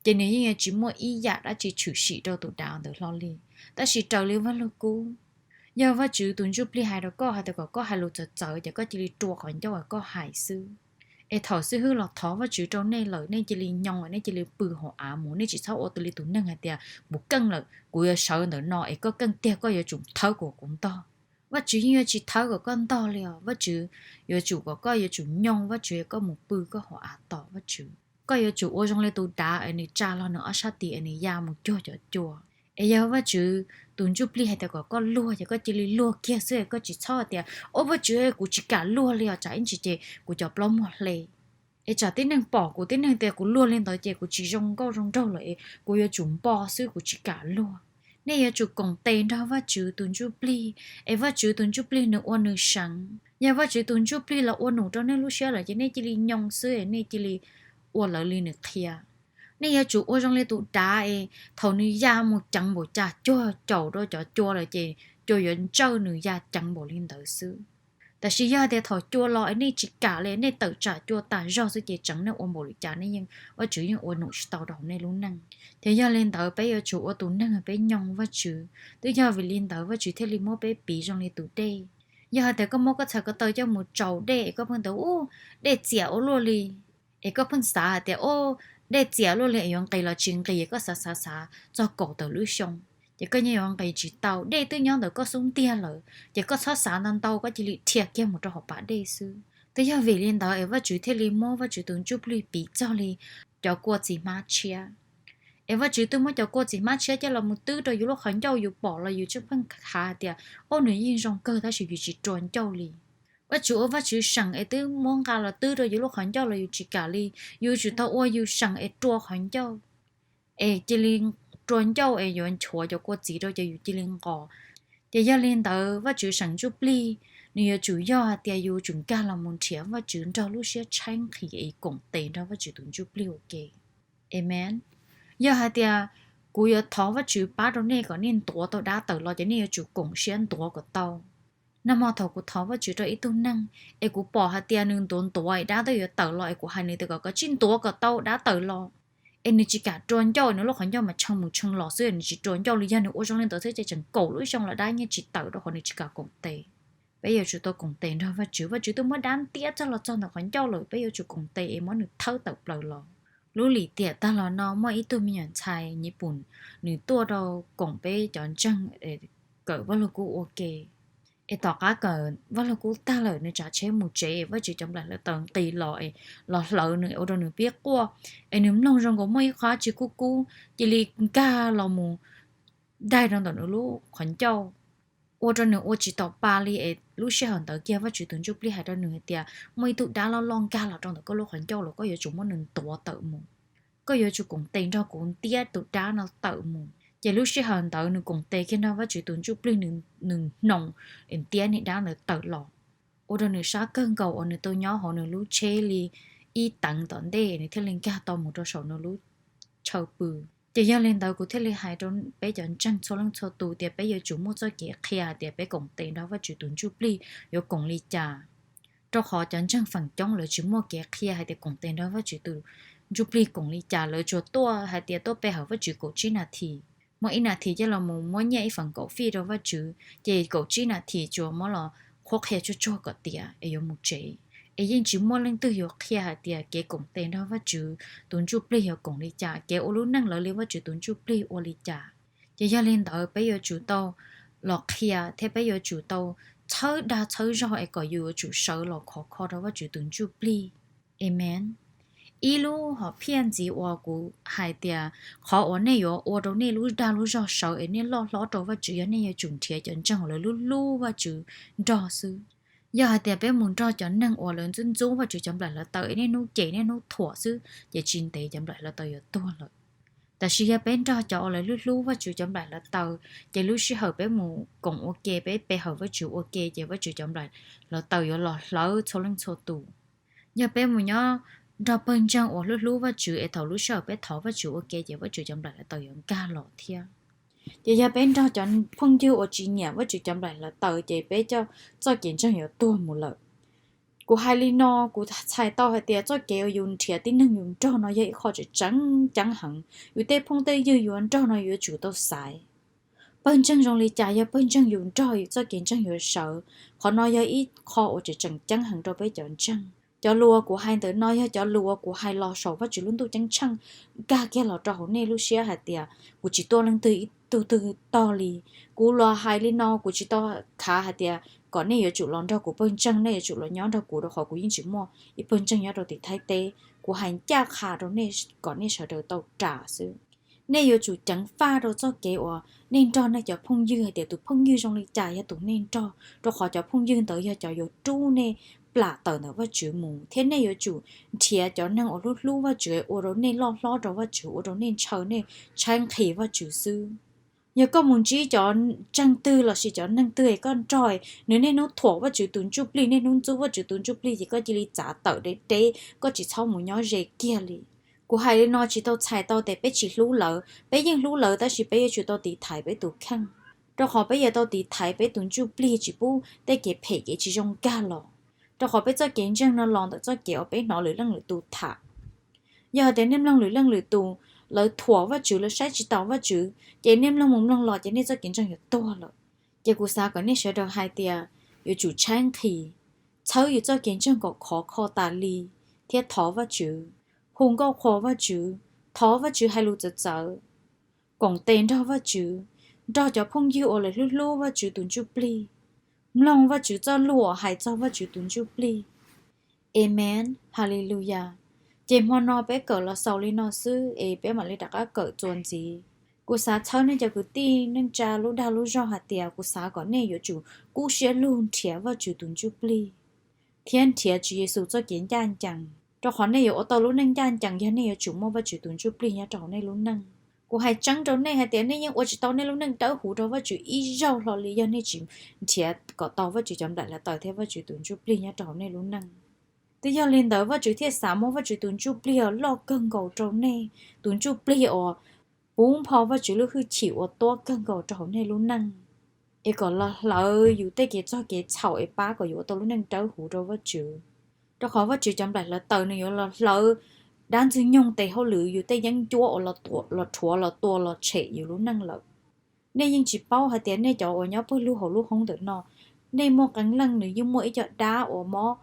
ces nws yeej yuav tsis muaj ib yam dab tsi tshwm sim rau tus dav ntawd hlo li. Tab sis raws li Vajluskub, yog Vajtswv tus ntsuj plig hais rau koj hais tias kom koj hais lus txawv txawv ces koj cia li rua qhov ncauj es koj hais xwb. Es thaum xib hwb los thov Vajtswv rau nej lawm nej cia li nyoo, nej cia li pw hauv av mus, nej tsis txhob ua li tus neeg hais tias kuv keej lawm kuv yuav sawv ntawm no es koj keej tiag koj yuav tsum thawb kom kuv ntog. Vajtswv yeej yuav tsis thawb kom koj ntog li os. Vajtswv yuav tsum kom koj yuav tsum nyoo Vajtswv es koj mus pw koj hauv av tos Vajtswv. Koj yuav tsum ua zoo li tus dav es nws tsa los nws ob sab tis es nws ya mus cuag cov cua. Es yog Vajtswv tus ntsuj plig hais tias kom koj luag ces koj cia li luag kiag xwb es koj tsis txhob hais tias, Au Vajtswv, kuv tsis kam luag li os, tsam ib ntsis ces kuv cov plaub muag hle. Es tsam tib neeg pom kuv, tib neeg tias kuv luag li ntawd ces kuv tsis zoo nkauj zoo nraug lawm es kuv yuav tsum npo xwb, kuv tsis kam luag. Nej yuav tsum koom tes nrog Vajtswv tus ntsuj plig, es Vajtswv tus ntsuj plig nws ua nws seev. Yog Vajtswv tus ntsuj plig los ua num rau nej lub siab lawm ces nej cia li nyoo xwb es nej cia li ua lawv li nws qhia. Nej yuav tsum ua zoo li tus dav es thaum nws ya mus ceev npaum cas cuag caum rau cov cua lawm ces cua yuav ntsawj nws ya ceev npaum li ntawd xwb. Tab sis yog tias thaum cua los es nej tsis kam li, nej tawm tsam cua tas zog xwb ces tseev nej ua npaum li cas nej yeej, Vajtswv yeej ua num tsis tau rau hauv nej lub neej. Ces yog li ntawd peb yuav tsum ua tus neeg peb nyoo Vajtswv. Twb yog vim li ntawd Vajtswv thiaj li muab peb piv zoo li tus dej. Yog hais tias koj muab koj txhais ko taw coj mus tsaus dej es koj pheej tias, Ub, dej txias ua luaj li, Es koj pheej xav hais tias, o, dej txias luaj li es yuav nqis los tsis nqis, koj xav xav xav txog kaum tawm lub xyoo, ces koj yeej yuav nqis tsis tau. Dej twb nyob ntawm koj xub ntiag lawm, ces koj txhob xav ntau ntau, koj cia li dhia kiag mus rau hauv pas dej xwb. Twb yog vim li ntawd es Vajtswv thiaj li muab Vajtswv tus ntsuj plig piv txog li cov kua txiv hmab tshiab. Es Vajtswv twb muab cov kua txiv hmab tshiab coj los mus twb rau yus lub qhov ncauj, yus pom los yus tseem pheej khav hais tias, o, nws yeej zoo kawg tab sis yus tsis rua ncauj li. Vajtswv ua Vajtswv seem es twb muab nqa los twb rau yus lub qhov ncauj los yus tsis kam li. Yus yuav tsum tau ua yus seem es rua qhov ncauj, es cia li rua ncauj es yuav nchuav cov kua txiv rau ces yus cia li nqos. Ces yog li ntawd Vajtswv seem ntsuj plig, nws yuav tsum yog hais tias yus yuav tsum nkag los mus nrhiav Vajtswv nrog lub siab tshaib nqhis es koom tes nrog Vajtswv tus ntsuj plig ua ke. Amees. Yog hais tias kuv yuav thov Vajtswv pab rau nej kom nej ntuav tau dab tawm los ces nej yuav tsum koom siab ntuav kom tau. Nag hmo thaum kuv thov Vajtswv rau ib tug neeg, es kuv pom hais tias nws ntuav ntuav es dab twb yuav tawm los, es kuv hais nws tias kom koj tsij ntuav kom tau dab tawm los, es nws tsis kam rua ncauj, nws lub qhov ncauj mas tshee mus tshee los xwb, nws tsis rua ncauj li. Yog nws ua zoo li ntawd xwb ces tseem kaum lub xyoo los dab yeej tsis tawm rau qhov nws tsis kam koom tes. Peb yuav tsum tau koom tes nrog Vajtswv. Vajtswv twb muab dab ntiab txog los txog ntawm qhov ncauj lawm, peb yuav tsum koom tes es muab nws thawb tawm plaws los. Lub lim tiam tag los no muaj ib tug me nyuam ntxhais Nyij Pooj, nws tuaj rau koom peb cov ntseeg kawm Vaj Lug Kub ua ke. Es tom qab kawm Vaj Lug Kub tag lawm nws tsav tsheb mus tsev, Vajtswv cov nplaim hlawv taws nqis los es los hlawv nws ua rau nws pib quaj. Es nws mloog zoo nkaus muaj ib qho dab tsi kub kub cia li nkag los mus daig rau ntawm nws lub qhov ncauj, ua rau nws ua tsis tau pa li. Es lub sij hawm ntawd kiag Vajtswv tus ntsuj plig hais rau nws hais tias muaj ib tug dab loj loj nkag los rau ntawm koj lub qhov ncauj lawm, koj yuav tsum muab nws ntuav tawm mus. Koj yuav tsum koom tes nrog kuv ntiab tus dab no tawm mus. Ces lub sij hawm ntawd nws koom tes kiag nrog Vajtswv tus ntsuj plig, nws hnoos ntiab niag dab ntawd tawm los, ua rau nws sab kawg nkaus uas nws tau nyob hauv nws lub tsheb li ib teev tom ntej nws thiaj li nkag tau mus rau saum nws lub chaw pw. Ces yog li ntawd kuv thiaj li hais rau peb cov ntseeg txhua leej txhua tus tias peb yuav tsum muaj txoj kev qhia hais tias peb koom tes nrog Vajtswv tus ntsuj plig yuav koom li cas. Rau qhov cov ntseeg feem coob lawv tsis muaj kev qhia hais tias koom tes nrog Vajtswv tus ntsuj plig koom li cas, lawv tsuas tuaj hais tias tuaj pe hawm Vajtswv kaum tsib nas this, muaj ib nas this coj los mus muab nyiaj ib feem kaum fij rau Vajtswv, ces kaum tsib nas this tsuas muab los qhuab qhia tsuag tsuag kom tiav es yuav mus tsev. Es yeej tsis muaj leej twg yuav qhia hais tias kev koom tes nrog Vajtswv tus ntsuj plig yuav koom li cas, kev ua lub neej lawv li Vajtswv tus ntsuj plig ua li cas. Ces yog li ntawd peb yuav tsum tau los qhia thiab peb yuav tsum tau txhawb dag txhawb zog es kom yus yuav tsum sawv los khov kho rau Vajtswv tus ntsuj plig. Amees. Ib lub hom phiaj ntxiv uas kuv hais tias qhov uas nej yuav ua rau nej lub dag lub zog sawv es nej loj hlob rau Vajtswv yog nej yuav tsum nrhiav cov ntseeg uas lawv hlub hlub Vajtswv nrog xwb. Yog hais tias peb mus nrog cov neeg uas lawv ntxub ntxub Vajtswv cov nplaim hlawv taws es niaj hnub cem niaj hnub thuam xwb ces tsis ntev cov nplaim hlawv taws yuav tuag lawm. Tab sis yog peb nrog cov uas lawv hlub hlub Vajtswv cov nplaim hlawv taws, ces lub sij hawm peb mus koom ua ke, peb pe hawm Vajtswv ua ke ces Vajtswv cov nplaim hlawv taws yuav los hlawv txhua leej txhua tus. Yog peb mus nyob nrog pawg ntseeg uas hlub hlub Vajtswv es thaum lub sij hawm peb thov Vajtswv ua ke ces Vajtswv cov nplaim hlawv taws yuav nkag los thiab. Ces yog peb nrog cov phooj ywg uas tsis nyiam Vajtswv cov nplaim hlawv taws ces peb cov txoj kev ntseeg yuav tuag mus lawm. Kuv hais li no, kuv txhais tau hais tias txoj kev uas yus nrhiav tib neeg yus nrog no yog ib qho tseem ceeb heev. Yus tej phooj tej ywg yuav nrog no yuav tsum tau xaiv. Pawg ntseeg zoo li cas, yog pawg ntseeg yus nrog yus txoj kev ntseeg yuav sawv. Qhov no yog ib qho uas tseem ceeb heev rau peb cov ntseeg. Cov lus uas kuv hais ntawm no yog cov lus uas kuv hais los saum Vajtswv lub ntuj ceeb tsheej, nkag kiag los rau hauv nej lub siab hais tias kuv tsis tuaj leej twg ib tug twg tog li. Kuv los hais li no kuv tsis tau khav hais tias kom nej yuav tsum los nrog kuv pawg ntseeg, nej yuav tsum los nyob nrog kuv, rau qhov kuv yeej tsis muaj ib pawg ntseeg nyob rau tim Thaib teb. Kuv hais ncaj qha rau nej kom nej sawv daws tau ras xwb. Nej yuav tsum ceev faj rau txoj kev uas nej nrog nej cov phooj ywg hais tias tus phooj ywg zoo li cas yog tus nej nrog, rau qhov cov phooj ywg ntawd yog cov yuav rub nej plam tawm ntawm Vajtswv mus, thiab nej yuav tsum nrhiav cov neeg uas hlub hlub Vajtswv ua rau nej loj hlob rau Vajtswv, ua rau nej ntshaw nej tshaib nqhis Vajtswv xwb. Yog koj mus ntsib cov ntseeg twg lossis cov neeg twg es koj nrog nws niaj hnub thuam Vajtswv tus ntsuj plig, niaj hnub ntxub Vajtswv tus ntsuj plig ces koj cia li txav tawm deb deb, koj tsis txhob mus nyob ze kiag li. Kuv hais li no tsis tau txhais tau tias peb tsis hlub lawv, peb yeej hlub lawv tab sis peb yuav tsum tau tiv thaiv peb tus kheej, rau qhov peb yuav tau tiv thaiv peb tus ntsuj plig tsis pub tej kev phem kev tsis zoo nkag los. Rau qhov peb txoj kev ntseeg no los ntawm txoj kev uas peb hnov lwm leej lwm tus tham. Yog hais tias nej mloog lwm leej lwm tus, lawv thuam Vajtswv, lawv saib tsis taus Vajtswv, ces nej mloog mus mloog los ces nej txoj kev ntseeg yuav tuag lawm. Ces kuv xav kom nej sawv daws hais tias yuav tsum tshaib nqhis, txhawb yus txoj kev ntseeg kom khov kho tas li, thiab thov Vajtswv, hu nkauj qhuas Vajtswv, thov Vajtswv hais lus txawv txawv, koom tes nrog Vajtswv, nrog cov phooj ywg uas lawv hlub hlub Vajtswv tus ntsuj plig, mloog Vajtswv txoj lus uas hais txog Vajtswv tus ntsuj plig. Amees, Haleluyas. Ces hmo no peb kawm los xaus li no xwb es peb mam li rov qab kawm txuas ntxiv. Kuv xav txhawb nej cov kwv tij neej tsa lub dag lub zog hais tias kuv xav kom nej yuav tsum kub siab lug nrhiav Vajtswv tus ntsuj plig thiab nrhiav Tswv Yexus txoj kev ncaj ncees, rau qhov nej yuav ua tau lub neej ncaj ncees yog nej yuav tsum muaj Vajtswv tus ntsuj plig nyob rau hauv nej lub neej. Kuv hais tseeb rau nej hais tias nej yeej ua tsis tau nej lub neej dawb huv rau Vajtswv ib zaug hlo li yog nej tsis nrhiav kom tau Vajtswv cov nplaim hluav taws thiab Vajtswv tus ntsuj plig nyob rau hauv nej lub neej. Twb yog li ntawd Vajtswv thiaj xav muab Vajtswv tus ntsuj plig uas loj kawg nkaus rau nej, tus ntsuj plig uas puv npo Vajtswv lub hwj chim uas tuab kawg nkaus rau hauv nej lub neej, es kom los hlawv yus tej kev txog kev txhaum es pab kom yus ua tau lub neej dawb huv rau Vajtswv. Rau qhov Vajtswv cov nplaim hluav taws nws yuav los hlawv dab ntxwg nyoog tes hauj lwm, yus tej yeeb ncuab uas los rhuav los tua los tshem yus lub neej lawm. Nej yeej tsis paub hais tias nej cov uas nyob pawg lug hauv lub hoob ntawm no, nej muaj qee leej nws yeej muaj ib co dab uas mob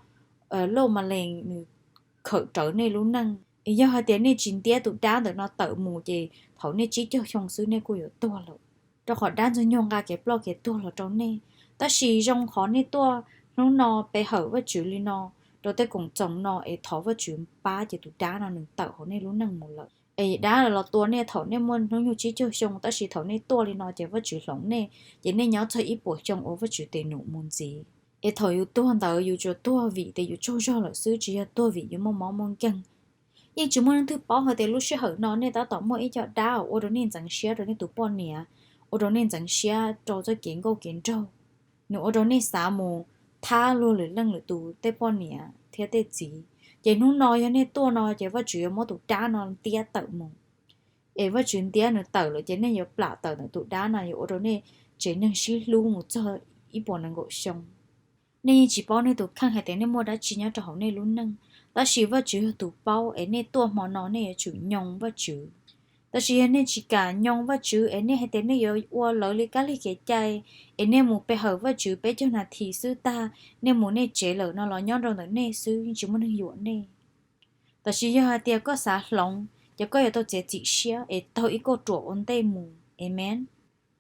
loj ma lees nws khawm rawv nej lub neej. Yog hais tias nej tsis ntiab tus dab ntawm no tawm mus ces thaum nej tsib caug xyoo xwb nej kuj yuav tuag lawm, rau qhov dab ntxwg nyoog nqa kev ploj kev tuag los rau nej. Tab sis zoo qhov nej tuaj hnub no pe hawm Vajtswv li no rau tej koom txoos no es thov Vajtswv pab ces tus dab no nws tawm hauv nej lub neej mus lawm. Es dab los tua nej thaum nej muaj hnub nyoog tsib caug xyoo, tab sis thaum nej tuaj li no ces Vajtswv hloov nej, ces nej nyob txog ib puas xyoo ua Vajtswv tes num mus ntxiv. Es thaum yus tuag ntawd yus tsuas tuag vim tias yus tsaug zog lawm xwb, tsis yog tuag vim yus muaj mob muaj nkeeg. Yeej tsis muaj leej twg paub hais tias lub sij hawm no nej tab tom muaj ib co dab uas ua rau nej ntxeev siab rau nej tus poj niam, ua rau nej ntxeev siab rau txoj kev nkauj kev nraug. Nws ua rau nej xav mus thab luag lwm leej lwm tus tej poj niam thiab tej txiv. Ces hnub no yog nej tuaj no ces Vajtswv yuav muab tus dab no ntiab tawm mus. Es Vajtswv ntiab nws tawm lawm ces nej yuav plam tawm ntawm tus dab no, yuav ua rau nej tsev neeg sib hlub mus txog ib puas nees nkaum xyoo. Nej yeej tsis paub nej tus kheej hais tias nej muaj dab tsi nyob rau hauv nej lub neej, tab sis Vajtswv yog tus paub, es nej tuaj hmo no nej yuav tsum nyoo Vajtswv. Tab sis yog nej tsis kam nyoo Vajtswv es nej hais tias nej yuav ua lawv li kab lig kev cai, es nej mus pe hawm Vajtswv peb caug nas this xwb tag, nej mus nej tsev lawm no los nyob rau ntawm nej xwb yeej tsis muaj neeg yuam nej. Tab sis yog hais tias koj xav hloov, ces koj yuav tau txiav txim siab es taug ib kauj ruam ua ntej mus. Amees.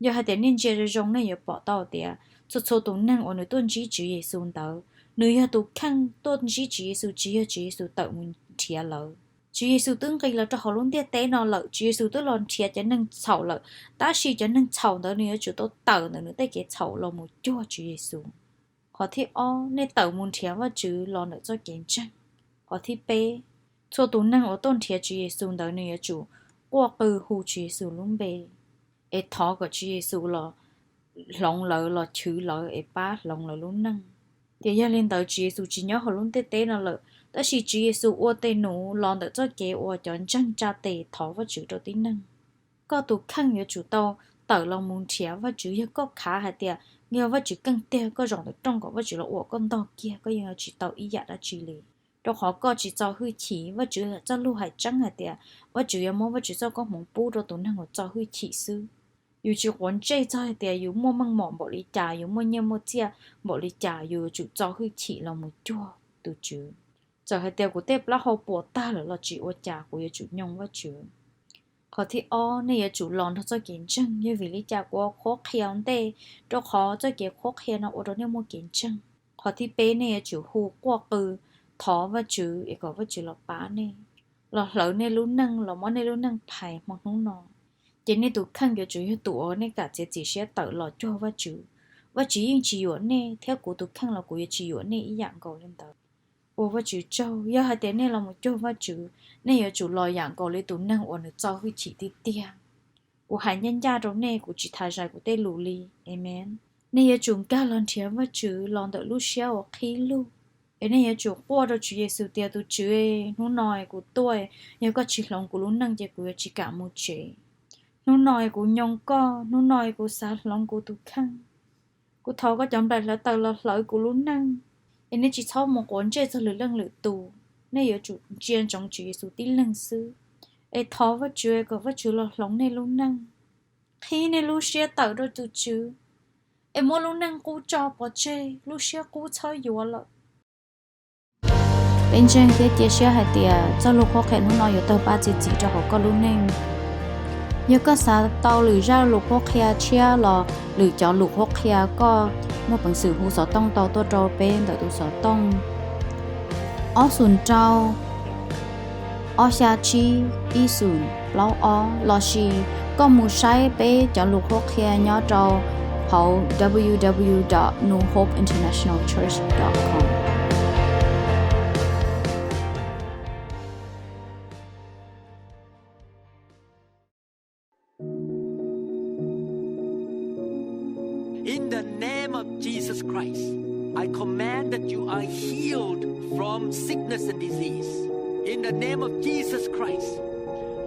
Yog hais tias nej ntsia zoo zoo nej yuav pom tau tias txhua txhua tus neeg uas nws tuaj ntsib Tswv Yexus ntawd, nws yog tus kheej tuaj ntsib Tswv Yexus, tsis yog Tswv Yexus tawm mus nrhiav lawv. Tswv Yexus twb nqis los rau hauv lub ntiaj teb no lawm, Tswv Yexus twb los nrhiav cov neeg txhaum lawm, tab sis cov neeg txhaum ntawd nws yuav tsum tau tawm ntawm nws tej kev txhaum los mus cuag Tswv Yexus. Qhov thib ob, nej tawm mus nrhiav Vajtswv los ntawm txoj kev ntseeg. Qhov thib peb, txhua tus neeg uas tuaj nrhiav Tswv Yexus ntawd nws yuav tsum quaj qw hu Tswv Yexus lub npe, es thov kom Tswv Yexus los hloov lawv, los chwv lawv es pab hloov lawv lub neej. Ces yog li ntawd Tswv Yexus tsis nyob hauv lub ntiaj teb no lawm, tab sis Tswv Yexus ua tes num los ntawm txoj kev uas cov ntseeg tsa tes thov Vajtswv rau tib neeg. Koj tus kheej yuav tsum tau tawm los mus nrhiav Vajtswv. Yog koj khav hais tias yog Vajtswv keej tiag, koj zaum ntawm rooj kom Vajtswv los uas koj ntog kiag, koj yeej yuav tsis tau ib yam dab tsi li. Rau qhov koj tsis txo hwj chim. Vajtswv txoj lus hais tseeb hais tias Vajtswv yuav muab Vajtswv txoj koob hmoov pub rau tus neeg uas txo hwj chim xwb. Yus tsis quav ntsej txog hais tias yus muaj meej mom npaum li cas, yus muaj nyiaj muaj txiaj npaum li cas, yus yuav tsum txo hwj chim los mus cuag tus Tswv. Txawm hais tias kuv tej plaub hau puas tag lawm los tsis ua cas, kuv yuav tsum nyoo Vajtswv. Qhov thib ob, nej yuav tsum los nrog txoj kev ntseeg. Yog vim li cas kuv ua qhuab qhia ua ntej? Rau qhov txoj kev qhuab qhia no ua rau nej muaj kev ntseeg. Qhov thib peb, nej yuav tsum hu quaj qw thov Vajtswv es kom Vajtswv los pab nej, los hlawv nej lub neej, los muab nej lub neej phais hmo hnub no. Ces nej tus kheej yuav tsum yog tus uas nej kam txiav txim siab tawm los cuag Vajtswv. Vajtswv yeej tsis yuam nej, thiab kuv tus kheej los kuv yuav tsis yuam nej ib yam nkaus li ntawd. Ua Vajtswv tsaug, yog hais tias nej los mus cuag Vajtswv, nej yuav tsum los yam nkaus li tus neeg uas nws txo hwj chim tiag tiag. Kuv hais ncaj ncaj rau nej, kuv tsis tas zais kuv tej lus li. Amees. Nej yuav tsum nkag los nrhiav Vajtswv los ntawm lub siab uas qhib lug, es nej yuav tsum quaj rau Tswv Yexus tias, Tus Tswv, hnub no kuv tuaj, yog koj tsis hloov kuv lub neej ces kuv yuav tsis kam mus tsev. Hnub no kuv nyoo koj, hnub no kuv xav hloov kuv tus kheej. Kuv thov koj cov nplaim hluav taws los hlawv kuv lub neej. Es nej tsis txhob mus quav ntsej txog lwm leej lwm tus, nej yuav tsum ntsia ntsoov Tswv Yexus tib leeg xwb. Es thov Vajtswv kom Vajtswv los hloov nej lub neej, qhib nej lub siab tawm rau tus Tswv, es muab lub neej qub tso pov tseg, lub siab qub txhob yuav lawm. Peb ntseeg thiab cia siab hais tias txoj lus qhuab qhia hnub no yuav tawg pab txi txiv rau hauv koj lub neej. Yog koj xav tau lwm zaj lus qhuab qhia tshiab los lwm cov lus qhuab qhia, koj muaj peev xwm hu xov tooj tau tuaj rau peb ntawm tus xov tooj ob xoom rau ob xya tsib ib xoom plaub ob, lossis koj mus saib peb cov lus qhuab qhia nyob rau hauv www.newhopeinternationalchurch.com. In the name of Jesus Christ, I command that you are healed from sickness and disease. In the name of Jesus Christ,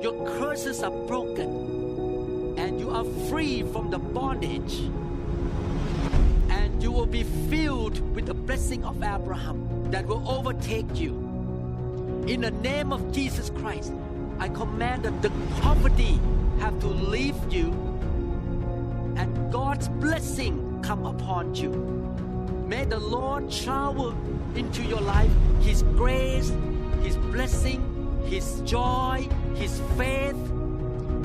your curses are broken and you are free from the bondage. And you will be filled with the blessing of Abraham that will overtake you. In the name of Jesus Christ, I command that the poverty have to leave you and God's blessing come upon you. May the Lord shower into your life His grace, His blessing, His joy, His faith,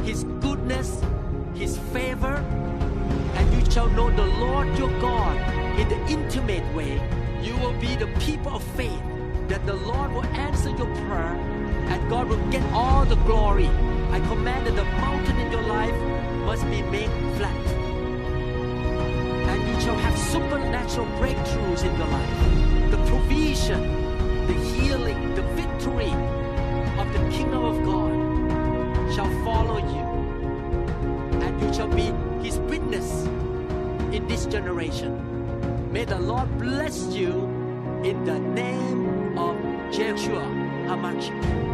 His goodness, His favor, and you shall know the Lord your God in the intimate way. You will be the people of faith, that the Lord will answer your prayer and God will get all the glory. I command that the mountain in your life must be made flat. And you shall have supernatural breakthroughs in your life. The provision, the healing, the victory of the kingdom of God shall follow you. And you shall be His witness in this generation. May the Lord bless you in the name of Yeshua HaMashiach.